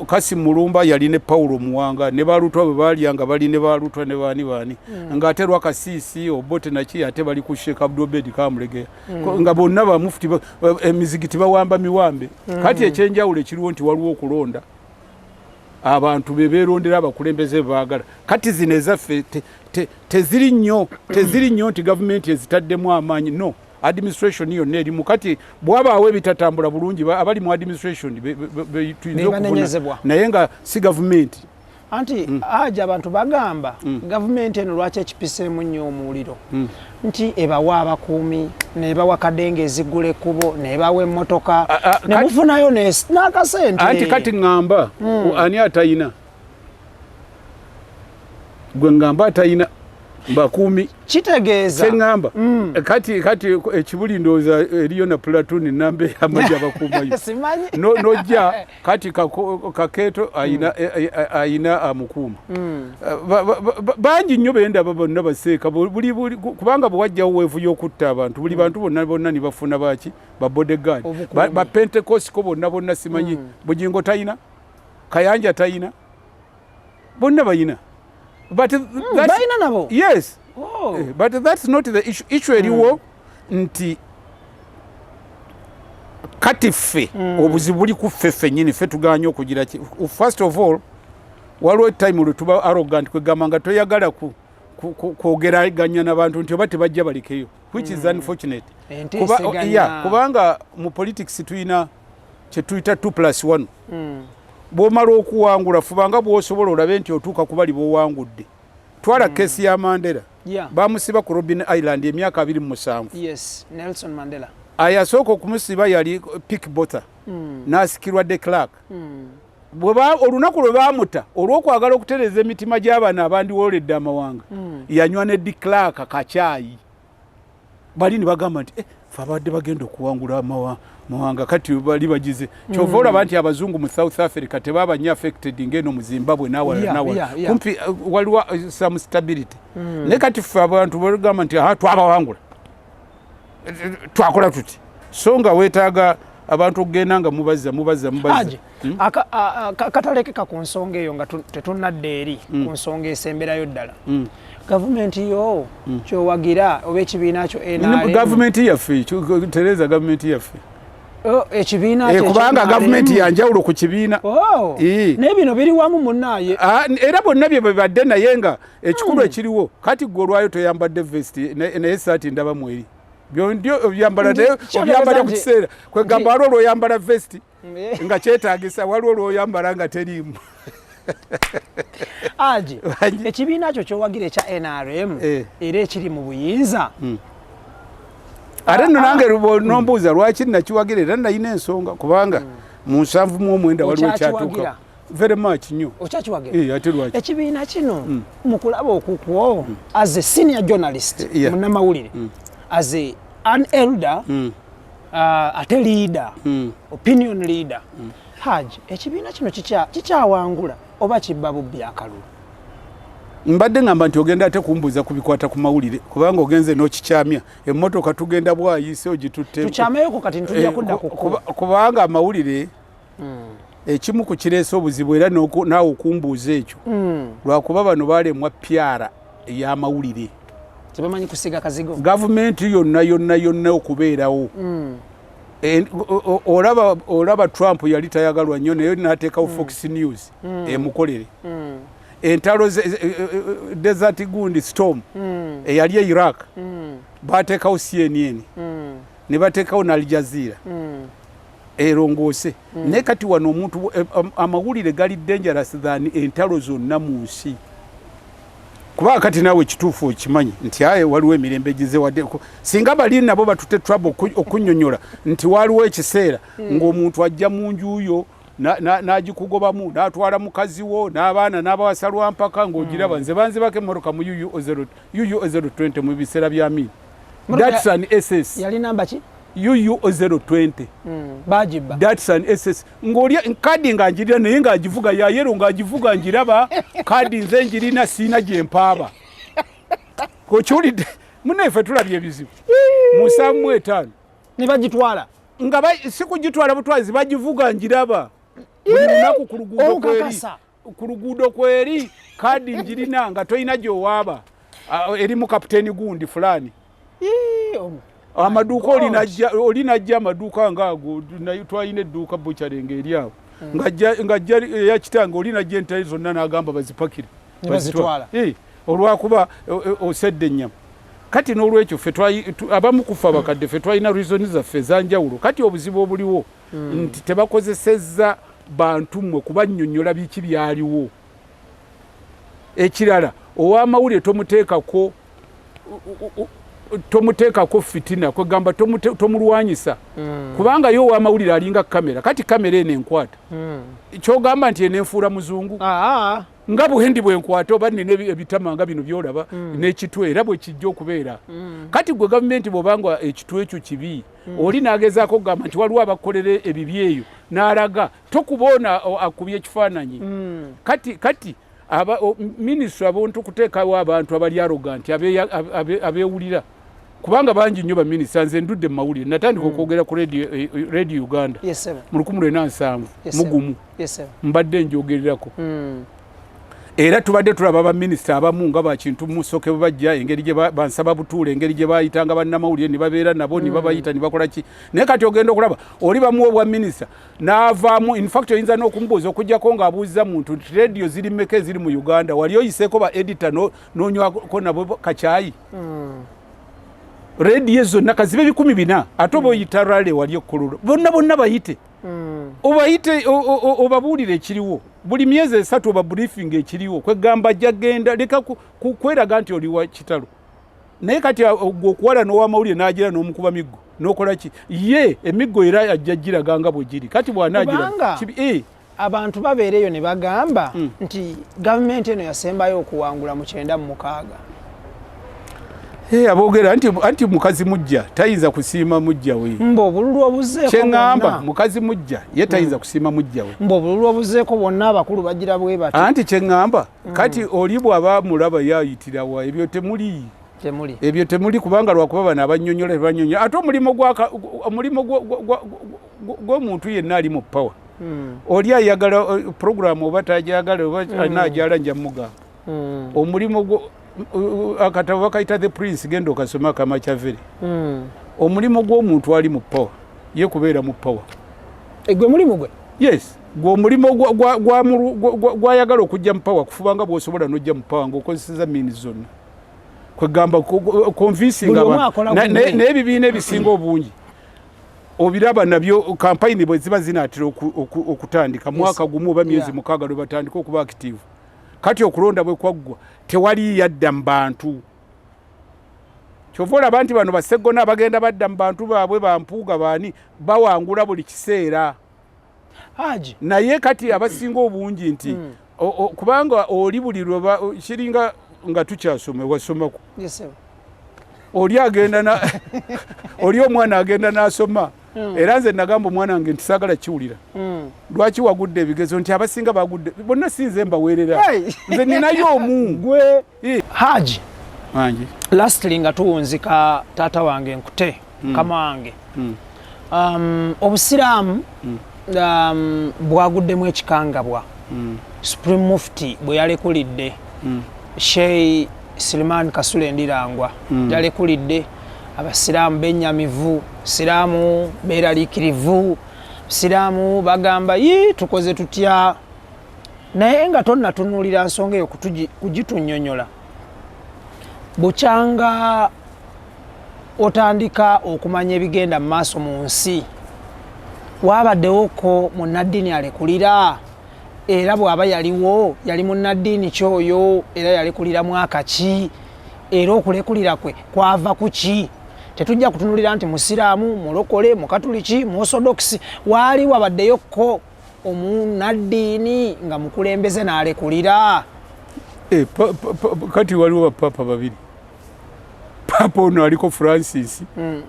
Kasim Mulumba yali ne Paulo Muwanga ne Balutwa bwe balya nga bali ne Balutwa ne baani baani, ng'ate Lwakasiisi, Obote naki, ate bali ku Sheikh Abdulobedi Kamulegeya, nga bonna bamufuti emizigiti bawamba miwambe. Kati ekyenjawulo ekiriwo nti waliwo okulonda, abantu be beerondera abakulembeze baagala. Kati zino ezaffe teziri nnyo nti gavumenti ezitaddemu amaanyi. No administration yonna erimu. Kati bwabaawo ebitatambula bulungi, abali mu administration tuyinza Be okuvuna, banenyezebwa. Naye nga si gavumenti. Anti Haji, abantu bagamba gavumenti eno lwaki ekipiseemu nnyo omuliro, nti ebawa abakuumi, nebawa kadenge ezigula ekkubo, nebawa emmotoka, nemufunayo n'akasente. Anti kati ŋŋamba, ani atayina? Gwe ŋŋamba atayina bakuumi. Kitegeeza Kyeŋŋamba, kati ekibuli ndowooza eriyo na platoon namba ey'amagye abakuumayo. Simanyi. Nojja kati Kakeeto ayina, ayina amukuuma. Bangi nnyo bendaba bonna baseeka buli kubanga bwe wajjawo wave y'okutta abantu, buli bantu bonna bonna ne bafuna baki, ba bodyguard. Obukuumi. Ba Pentecostal bonna bonna. Simanyi Bugingo tayina, Kayanja tayina, bonna bayina, but Balina nabo. Yes. Oh. But that's not the issue. Issue eriwo nti kati ffe obuzibu buli ku ffe ffennyini, ffe tuganye okugira ki. First of all, waliwo time lwe tuba arrogant, kwegamba nga toyagala kwogeraganya n'abantu nti oba tebajja balekeyo, which is unfortunate. Enteeseganya. Yeah, kubanga mu politics tulina kyetuyita 2 plus 1. Bw'omala okuwangula, fubanga bw'osobola olabe nti otuuka ku bali b'owangudde. Twala case ya Mandela. Bamusiba ku Robben Island emyaka 27. Yes, Nelson Mandela. Ayasooka okumusiba yali Pik Botha, n'asikirwa de Klerk. Olunaku lwe baamuta, olw'okwagala okutereeza emitima gy'abaana abandiwooledde amawanga, yanywa ne de Klerk kacyayi. Bali ne bagamba nti, "Eh, fe abadde bagenda okuwangula amawanga, kati bali bagize." Kyova olaba nti abazungu mu South Africa tebaba nnyo affected ng'eno mu Zimbabwe n'awalala n'awalala. Kumpi waliwo some stability. Naye kati ffe abantu bagamba nti, "Aha, twabawangula, twakola tuti," so nga weetaaga abantu okugenda nga mubazza, mubazza, mubazza. Haji, katalekeka ku nsonga eyo nga tetunnadda eri ku nsonga esemberayo ddala. Gavumenti yo kyowagira oba ekibiina kyo NRM? Gavumenti yaffe, tereza gavumenti yaffe. Oh, ekibiina Eh, kyo kubanga ekya gavumenti NRM. yanjawulo ku kibiina. Oh, naye bino biri wamu munnaaye. Ah, era bonna bye babadde, naye nga ekikulu ekiriwo kati gwe olwayo toyambadde vest, naye esaati ndaba mweri byondyo obyambala, naye Kyotegeeza obyambala ku kiseera. Kwegamba waliwo olwoyambala vest nga kyetaagisa, waliwo olwoyambala nga teriimu. Haji, Haji. ekibiina kyo kyowagira ekya NRM era ekiri mu buyinza. Ate nno nange nombuuza lwaki nakiwagira, era nalina ensonga, kubanga mu 79 waliwo Okyakiwagira? ekyatuuka very much nnyo. Okyakiwagira? Eh, ate lwaki? Ekibiina kino mu kulaba okukwo as a senior journalist, munnamawulire, as an elder, ate leader, opinion leader, Haj, ekibiina kino kikyawangula oba kibba bubbi akalulu? Mbadde ngamba nti ogenda ate kumbuuza ku bikwata ku mawulire, kubanga ogenze n'okikyamya. Emmotoka tugenda bwayise ogitutte. Tukyameyoko kati, ntujja Eh, kudda ku kubanga amawulire ekimu ku kireese obuzibu, era naawe okumbuuza ekyo, lwakuba bano balemwa pyara ey'amawulire. Tebamanyi kusiga kazigo. Gavumenti yonna yonna yonna okubeerawo, olaba Trump yali tayagalwa nnyo, naye n'ateekawo Fox News emukolere entalo Desert gundi Storm eyali e Iraq, bateekawo CNN, ne bateekawo na Al Jazeera erongoose. Naye kati wano omuntu amawulire gali dangerous than entalo zonna mu nsi, kubanga kati naawe ekituufu okimanyi nti aye waliwo emirembe egize wadde singa bali nabo batute trouble okunnyonnyola nti waliwo ekiseera ng'omuntu ajja mu nju yo n'agikugobamu, n'atwala mukazi wo n'abaana n'abawasa lwampaka ng'ogiraba. Nze banzibako emmotoka mu UU 020 mu biseera bya Amin. Mmotoka Datsun SS. Yali namba ki? UU 020. Bagibba. Datsun SS, ng'olya kadi nga njirira, naye ng'agivuga ya yellow, ng'agivuga njiraba kadi nze njirina, siina gye mpaaba. Okiwulidde munnaffe, tulabye ebizibu mu 75. Ne bagitwala. Nga si kugitwala butwazi, bagivuga njiraba buli lunaku ku luguudo kweri. Okakasa? Ku luguudo kweri, kadi njirina, nga tolina gy'owaaba. Ah, erimu kapiteeni gundi fulani. Ii, Amaduuka God. Olinajja amaduuka ngaago, twalina edduuka bukyale ng'eri awo, ng'ajja eyakitange olinajja entayi zonna n'agamba bazipakire. Ne bazitwala. Eh, olwakuba osedde ennyama. Kati n'olwekyo ffe abamu kufe abakadde, ffe twalina reason zaffe ezanjawulo. Kati obuzibu obuliwo nti tebakozesezza bantu mmwe kubannyonnyola biki byaliwo. Ekirala, ow'amawulire tomuteekako fitina, kwegamba tomulwanyisa, kubanga ye ow'amawulire alinga kamera. Kati kamera eno enkwata, kyogamba nti enenfuula muzungu? Nga bwendi bwenkwata, oba nina ebitama nga bino byolaba, n'ekitwe era bwe kijja okubeera. Kati gwe gavumenti bw'obanga ekitwe ekyo kibi, oli n'agezaako okugamba nti waliwo abakolera ebibi eyo, n'alaga tokuba ono akubye ekifaananyi. Kati minisitule abantu kuteekawo abantu abali arrogant, abeewulira, kubanga bangi nnyo baminisita. Nze ndudde mu mawulire, natandika okwogera ku Radio Uganda mu 1971. Mbadde njogererako, era tubadde tulaba baminisita abamu nga bakintu musoke bwe bajja, engeri gye bansaba butuula, engeri gye bayitanga bannamawulire ne babeera nabo, ne babayita ne bakola ki. Naye kati ogenda okulaba oli bamuwa obwa minisita n'avaamu. In fact, oyinza n'okumubuuza, okugjako ng'abuuziza muntu nti rediyo ziri mmeka eziri mu Uganda, wali oyiseeko ba editor n'onywako nabo kacyayi? Rediyo zonna kazibe 400, ate oba oyita rale wali ekkololo, bonna bonna bayite, obayite, obabuulire ekiriwo. Buli myezi 3 oba briefing ekiriwo. Kwegamba ajja genda leka kweraga nti oli wa kitalo. Naye kati gwe okuwala n'owamawulire n'agira n'omukuba miggo n'okola ki, ye emiggo era ajja giraga nga bwe giri. Kati bw'anaagira Kubanga abantu babeera eyo ne bagamba nti gavumenti eno yasembayo okuwangula mu 96. Eh, aboogera anti mukazi mujja tayinza kusiima mujja we. Mbu obululu obuzeeko Kyeŋŋamba, bwonna mukazi mujja ye tayinza kusiima mujja we. Mbu obululu obuzeeko bwonna, abakulu bagira bwe bati. Anti kyeŋŋamba, kati oli bw'aba mulaba yayitirawa, ebyo temuli. Temuli. Ebyo temuli, kubanga lwakuba bano abannyonnyola tebanyonnyola. Ate omulimu gw'omuntu yenna ali mu power, oli ayagala programu oba tajagala oba anaajala, nja mugamba omulimu gwo akatabo bakayita The Prince, genda okasoma aka Machiavelli. Omulimu gw'omuntu ali mu power ye kubeera mu power. Gwe mulimu gwe. Yes, gwe omulimu gwayagala okujja mu power, kufuba nga bw'osobola n'ojja mu power ng'okozeseza means zonna, kwegamba convincing Buli omu abantu. akola gugwe. N'ebibiina ebisinga obungi obiraba nabyo, kampayini bwe ziba zinaatera okutandika, mwaka gumu oba myezi 6 lwe batandika okuba active. Kati okulonda bwe kwaggwa, tewali yadda mu bantu. Kyova olaba nti bano baseggona abagenda badda mu bantu baabwe, bampuuga, baani, bawangula buli kiseera. Haji. Naye kati abasinga obungi nti kubanga oli buli lweba kiringa nga tukyasoma, wasomako. Yes, sir. Oli agenda na oli omwana agenda n'asoma. Era nze nagamba omwana wange nti saagala kiwulira. Lwaki wagudde ebigezo? Nti abasinga bagudde bonna, si nze mbaweerera. Hey. Nze ninayo omu. Gwe Eh, Haji, wangi. Lastly, nga tuwunzika, taata wange, nkute mukama wange, obusiraamu bwaguddemu ekikangabwa Supreme Mufti bwe yalekulidde, Sheikh Siliman Kasule Ndirangwa yalekulidde. Abasiraamu benyamivu, siraamu beeraliikirivu, siraamu bagamba, yi, tukoze tutya? Naye nga tonnatunuulira nsonga eyo kugitunnyonnyola, bukyanga otandika okumanya ebigenda mu maaso mu nsi, waabaddewoko munnaddiini alekulira? Era bw'aba yaliwo, yali munnaddiini kyoyo? Era yalekulira mwaka ki? Era okulekulira kwe kwava ku ki? Tetujja kutunulira nti musiraamu, mulokole, mukatuliki, muorthodox. Waali wabaddeyokko omunnaddiini nga mukulembeze n'alekulira? Eh, kati waliwo bapapa babiri. Papa ono aliko Francis,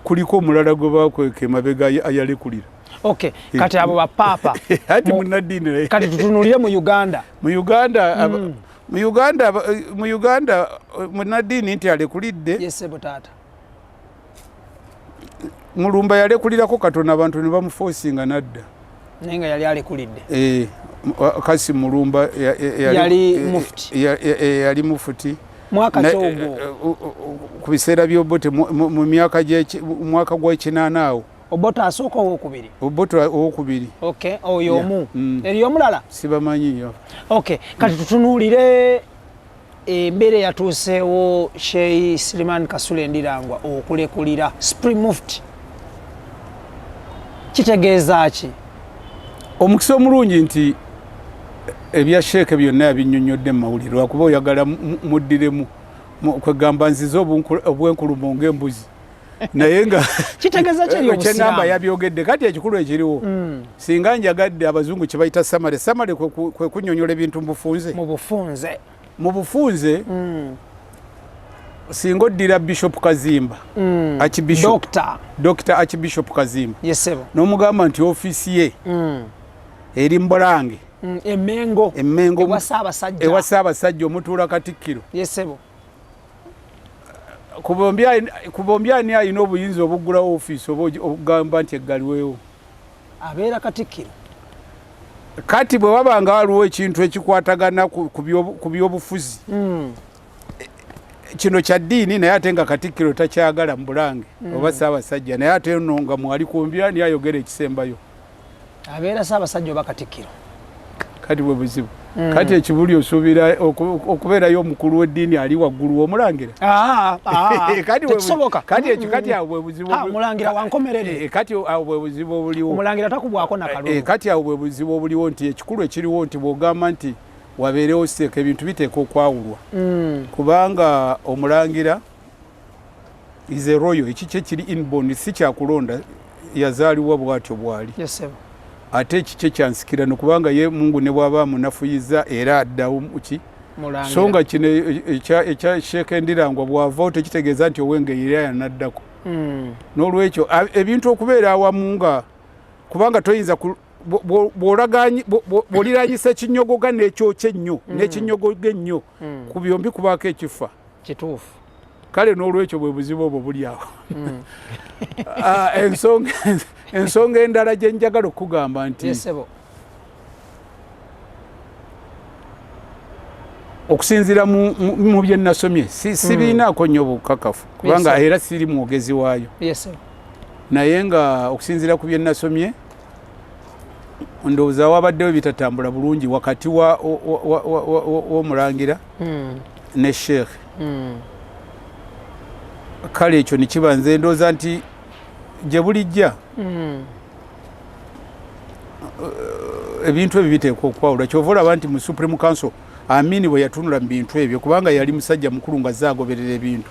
kuliko omulala gwe bakweka emabega ayalekulira. Okay, kati abo bapaapa. Ati munnaddiini naye. Kati tutunulire mu Uganda. Mu Uganda, mu Uganda munnaddiini nti alekulidde? Yes, ssebo taata. Mulumba yalekulirako katono, abantu ne bamuforcinga nadda. Naye nga yali alekulidde. Eh, kasi Mulumba Yali mufti. Yali mufuti. Mwaka kyogwo? Ku biseera by'Obote, mu myaka mu mwaka gw'ekinaana awo. Obote asooka, owokubiri? Obote owokubiri. Okay, oyo omu. Eriyo omulala? Sibamanyiyo. Okay, kati tutunuulire embeera eyatuuseewo Sheikh Siliman Kasule Ndirangwa okulekulira Supreme Mufti. Kitegeeza ki? Omukisa omulungi nti Ebya sheeke byonna yabinnyonnyodde mu mawulire, lwakuba oyagala muddiremu kwegamba nzize obwenkulumo ng'embuzi, naye nga kitegeeza ki eri kyeŋŋamba Obusiraamu? Yabyogedde. Kati ekikulu ekiriwo, singa njagadde, abazungu kye bayita summary. Summary kwe kunnyonnyola ebintu mu bufunze. Mu bufunze. Mu bufunze, singa oddira Bishop Kazimba, Archbishop, Doctor. Dr Archbishop Kazimba, Yes ssebo. n'omugamba nti ofiisi ye eri Mbulange, Emengo. Emmengo, ewa Ssaabasajja. Ewa Ssaabasajja omutuula Katikkiro, Yes ssebo. Ku bombi ani alina obuyinza obuggulawo ofiisi oba okugamba nti eggaliwewo? Abeera Katikkiro. Kati bwe waba nga waliwo ekintu ekikwatagana ku byobufuzi, kino kya ddiini, naye ate nga Katikkiro takyagala mu Bulange oba Ssaabasajja, naye ate no nga mwali, kumbi ani ayogera ekisembayo? Abeera Ssaabasajja oba Katikkiro. Kati bwe buzibu. Kati ekibuli osuubira okubeerayo omukulu w'eddiini ali waggulu w'omulangira? Ah, ah, tekisoboka. Kati ekyo, kati awo bwe buzibu. Ah, omulangira wankomerere. Kati awo bwe buzibu obuliwo. Omulangira takubwako nakalulu. Kati awo bwe buzibu obuliwo, nti ekikulu ekiriwo nti bw'ogamba nti wabeerewo seeka, ebintu biteeka okwawulwa, kubanga omulangira is a royal, ekikye kiri inborn, si kyakulonda, yazaalibwa bw'atyo bw'ali. Yes ssebo. Ate ekikye kyansikirano, kubanga ye Mungu ne bw'aba amunafuyiza era addawo ki? Mulangira. So nga kino ekya Sheeka Endirangwa bw'avaawo tekitegeeza nti owengeye era yanaddako. N'olwekyo ebintu okubeera awamu, nga kubanga toyinza bw'oliranyisa ekinyogoga n'ekyokya ennyo n'ekinyogoga ennyo, ku byombi kubaako ekifa. Kituufu. Kale n'olwekyo bwe buzibu obwo buli awo. Ensonga endala gye njagala okugamba nti Yes ssebo. okusinziira mu bye nasomye, sibiinaako nnyo bukakafu, kubanga era siri mwogezi waayo, Yes ssebo. naye nga okusinziira ku bye nasomye, ndowooza wabaddewo bitatambula bulungi wakati w'omulangira ne sheekh. Kale ekyo nekiba, nze ndowooza nti gye bulijja ebintu ebyo biteekwa okwawulwa. Kyova olaba nti mu Supreme Council, Amini bwe yatunula mu bintu ebyo, kubanga yali musajja mukulu nga zaagoberera ebintu,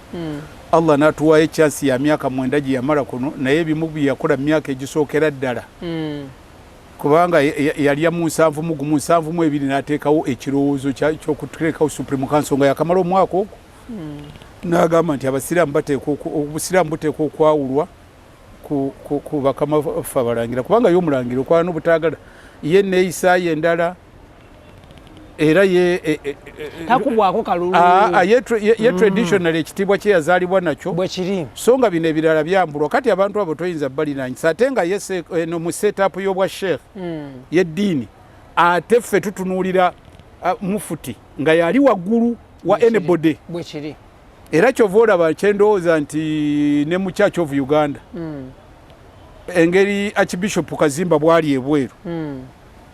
Allah n'atuwaayo ekyansi ya myaka 9 gye yamala kuno, naye ebimu bye yakola mu myaka egisookera ddala, kubanga yalya mu 71, 72 n'ateekawo ekirowoozo ky'okuteekawo Supreme Council nga yakamala omwaka ogwo, n'agamba nti abasiraamu bateekwa obusiraamu buteekwa okwawulwa ku bakama ffe abalangira, kubanga ye omulangira okwala n'obutaagala ye neeyisaayo endala, era ye Takubwako kalulu. Ye traditional, ekitiibwa kye yazaalibwa nakyo. Bwe kiri. So nga bino ebirala byambulwa. Kati abantu abo toyinza balinanyisa, ate nga ye eno mu setup y'obwa sheekh y'eddiini, ate ffe tutunuulira mufuti nga yali waggulu wa anybody. Bwe kiri. Era kyova olaba kyendowooza nti ne mu Church of Uganda, engeri Archbishop Kazimba bwali ebweru,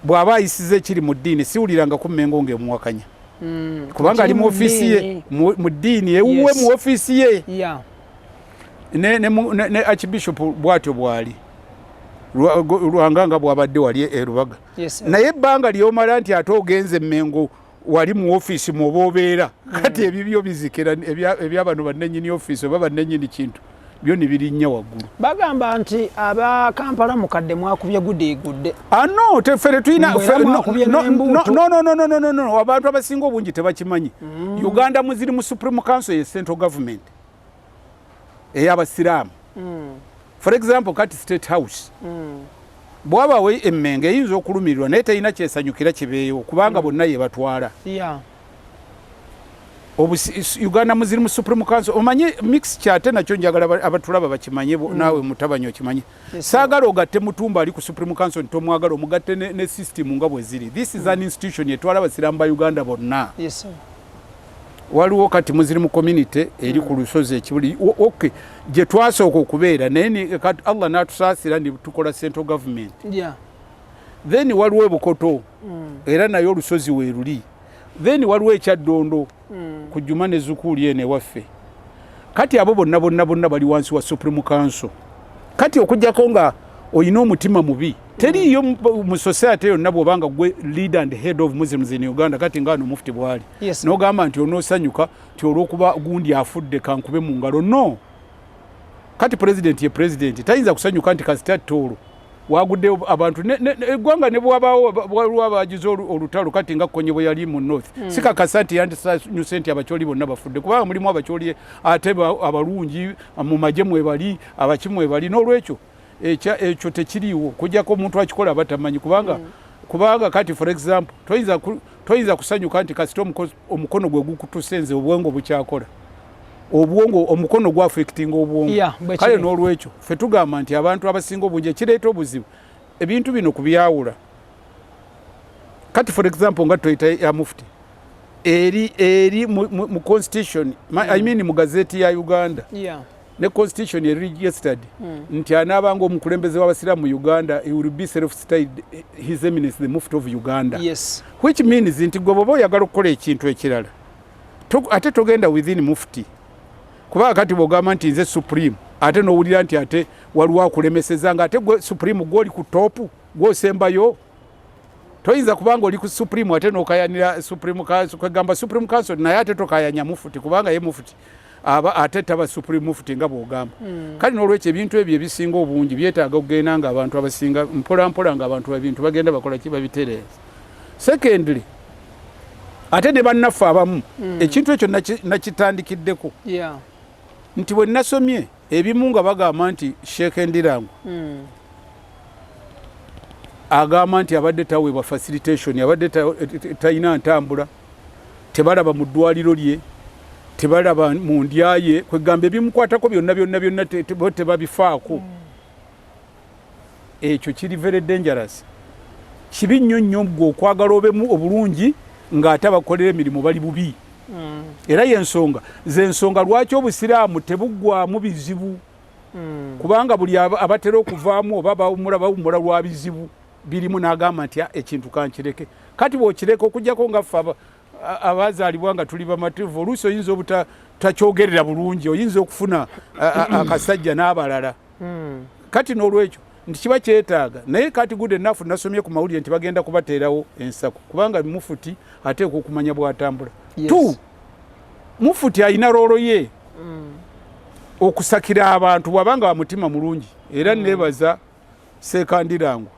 bw'aba ayisiza ekiri mu ddiini, siwuliranga ku Mmengo ng'emuwakanya, kubanga ali mu ofiisi ye, mu ddiini ewuwe, mu ofiisi ye. Ne Archbishop bw'atyo bw'ali Lwanga nga bw'abadde wali e Rubaga. Naye ebbanga ly'omala nti ate ogenze Mmengo, wali mu ofiisi mwoba obeera, kati ebibyo bizikira, ebyabano bannennyini ofiisi oba bannennyini kintu byo ne birinnya waggulu. Bagamba nti aba Kampala Mukadde mwakubye gudiigudde. Ah, no, ffe tetulina. Mbu era mwakubye n'embuutu. No, no, no, no, no, no, no. Abantu abasinga obungi tebakimanyi. Uganda Muslim Supreme Council ye central government ey'abasiraamu. For example, kati State House bwabawo emmenge eyinza okulumirirwa, naye terina kyesanyukira kibeewo, kubanga bonna ye batwala. Uganda Muslim Supreme Council, omanye mixture, ate nakyo njagala abatulaba bakimanye, naawe mutabanyi okimanye. Saagala ogatte Mutumba ali ku Supreme Council nti tomwagala, omugatte ne system nga bwe ziri. This is an institution etwala abasiraamu ba Uganda bonna. Yes, sir. Waliwo kati Muslim community eri ku lusozi ekibuli, okay, gye twasooka okubeera, naye kati Allah n'atusaasira ne tukola central government. Then waliwo ebukoto, era naye olusozi weeruli. Then waliwo ekyaddondo ku Juma ne Zukuuli eno ewaffe. Kati abo bonna bonna bonna bali wansi wa Supreme Council. Kati okugjako nga olina omutima mubi. Teriiyo mu society yonna bw'obanga gwe leader and head of Muslims in Uganda, kati nga no mufti bwali, n'ogamba nti onoosanyuka nti olw'okuba gundi afudde kankube mu ngalo. No, kati president ye president, tayinza kusanyuka nti kasita toolo waguddeyo abantu eggwanga ne bwabaawo waliwo abagize olutalo, kati nga Kony bwe yali mu north. Sikakasa nti yandisanyuse nti Abakyoli bonna bafudde, kubanga mulimu Abakyoli ate abalungi mu magye mwebali, abaki mwebali. N'olwekyo ekyo tekiriiwo kujjako omuntu akikola abatamanyi, kubanga kati for example toyinza kusanyuka nti kasita omukono gwe gukutuse. Nze obwongo bukyakola, obwongo, omukono gwaffectinga obwongo. Kale n'olwekyo ffe tugamba nti abantu abasinga obungi ekireeta obuzibu ebintu bino kubyawula. Kati for example nga toyita ya mufti eri mu constitution, I mean mu gazeti ya Uganda, ne constitution eri registered nti anaabanga omukulembeze w'abasiraamu mu Uganda, he will be self styled His Eminence the Mufti of Uganda, which means nti gwe bw'oba oyagala okukola ekintu ekirala, ate togenda within mufti, kubanga kati bw'ogamba nti nze supreme, ate n'owulira nti ate waliwo akulemeseza nga ate gwe supreme, gwoli ku top, gwosembayo. Toyinza kubanga oli ku supreme ate n'okayanira supreme council, kwegamba supreme council, naye ate tokayanya mufuti, kubanga ye mufuti aba ate taba supreme mufuti nga bw'ogamba. Kale n'olwekyo ebintu ebyo ebisinga obungi byetaaga okugenda nga abantu abasinga mpola mpola nga abantu ebintu bagenda bakola ki, babitereeza. Secondly, ate ne bannaffe abamu ekintu ekyo nakitandikiddeko nti bwe nasomye ebimu nga bagamba nti Sheikh Ndirangwa agamba nti abadde taweebwa facilitation, abadde talina ntambula, tebalaba mu ddwaliro lye, tebalaba mu ndya ye, kwegamba ebimukwatako byonna byonna byonna bo tebabifaako. Ekyo kiri very dangerous, kibi nnyo nnyo gwe okwagala obemu obulungi ng'ate abakolera emirimu bali bubi. Era yensonga zensonga lwaki obusiraamu tebuggwamu bizibu, kubanga buli abatera okuvaamu oba bawumula, bawumula lwa bizibu birimu, n'agamba nti, "Ah, ekintu kankireke." Kati bw'okireka, okugjako nga ffe abazaalibwa nga tuli bamativu, oluusi oyinza obutakyogerera bulungi, oyinza okufuna akasajja n'abalala. Kati n'olwekyo nti kiba kyetaaga, naye kati good enough nasomye ku mawulire nti bagenda kubateerawo ensako, kubanga mufuti ateekwa okumanya bw'atambula. Two, mufuti alina role ye okusakira abantu bw'abanga wa mutima mulungi. Era neebaza Sekandirangwa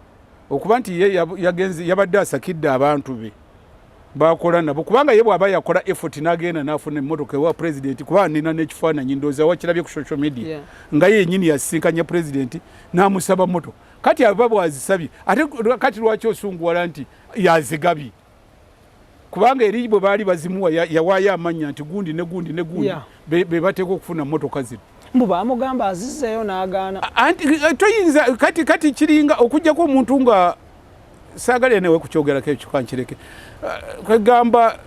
okuba nti ye yagenze yabadde asakidde abantu be bakola nabo, kubanga ye bw'aba yakola effort n'agenda n'afuna emmotoka ewa pulezidenti, kubanga nina n'ekifaananyi, ndowooza wakirabye ku social media, nga yennyini yasisinkanye pulezidenti n'amusaba motoka. Kati aba bw'azisabye, ate kati lwaki osunguwala nti yazigabye? Kubanga eri bwe baali bazimuwa yawaayo amannya nti gundi ne gundi ne gundi be bateeka okufuna motoka zino. Mbu baamugamba azizzeeyo n'agaana. Anti toyinza, kati kiringa okugjako omuntu nga saagala newe kukyogerako ekyo, kankireke. Kwegamba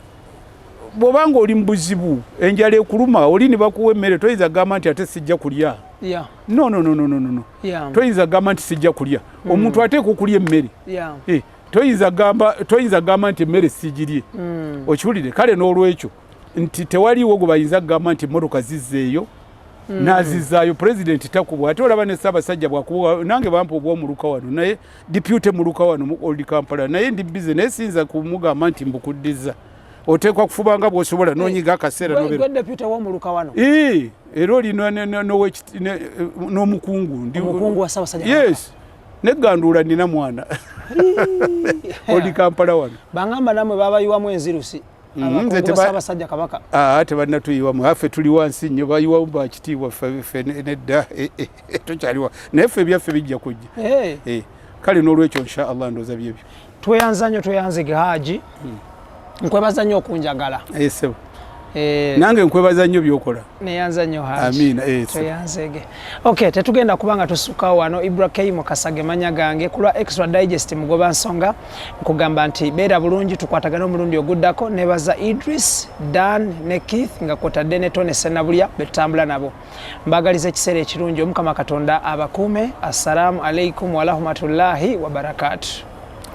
bw'obanga oli mu buzibu, enjala ekuluma, oli ne bakuwa emmere, toyinza kugamba nti ate sijja kulya. No, no, no, no, no, no. Toyinza kugamba nti sijja kulya. Omuntu ateeka okulya emmere. Toyinza kugamba nti emmere sigirye. Okiwulire? Kale n'olwekyo nti tewaliiwo gwe bayinza kugamba nti emmotoka zizzeeyo n'azizaayo. Pulezidenti takubwa, ate olaba ne Ssaabasajja bwakuba. Nange bampa obwomuluka wano, naye deputy muluka wano mu Old Kampala, naye ndi busy, naye siyinza kumugamba nti mbukuddiza. Oteekwa kufuba nga bw'osobola n'onyiga akaseera Gwe nobeera gwe deputy w'omuluka wano? Ii, era oli n'omukungu Omukungu wa Ssaabasajja? Yes, negganduula nina mwana Old Kampala wano. Bangamba namwe babayiwamu enzirusi, Nze abakungu ba Ssaabasajja Kabaka. Aa, tebannatuyiwamu, affe tuli wansi nnyo. Bayiwamu bakitiibwa, ffe nedda. Tukyaliwa, naye ffe ebyaffe bijja kujja. Kale n'olwekyo insha Allah ndooza byebyo. Tweyanza nnyo, tweyanzige Haji. Nkwebaza nnyo okunjagala. Ssebo. Nange nkwebaza nnyo byokola. Neyanza nnyo, Haji. Amiina, ssebo. Tweyanzege. Okay, tetugenda kubanga tusukkawo wano. Ibra K Mukasage manya gange, ku lwa Extra Digest mugoba nsonga nkugamba nti beera bulungi, tukwatagane omulundi oguddako. Nebaza Idris, Dan ne Keith, nga kwotadde ne Tone Senabulya betutambula nabo. Mbagaliza ekiseera ekirungi, Omukama Katonda abakuume. Assalamu alaikum warahmatullahi wabarakatu.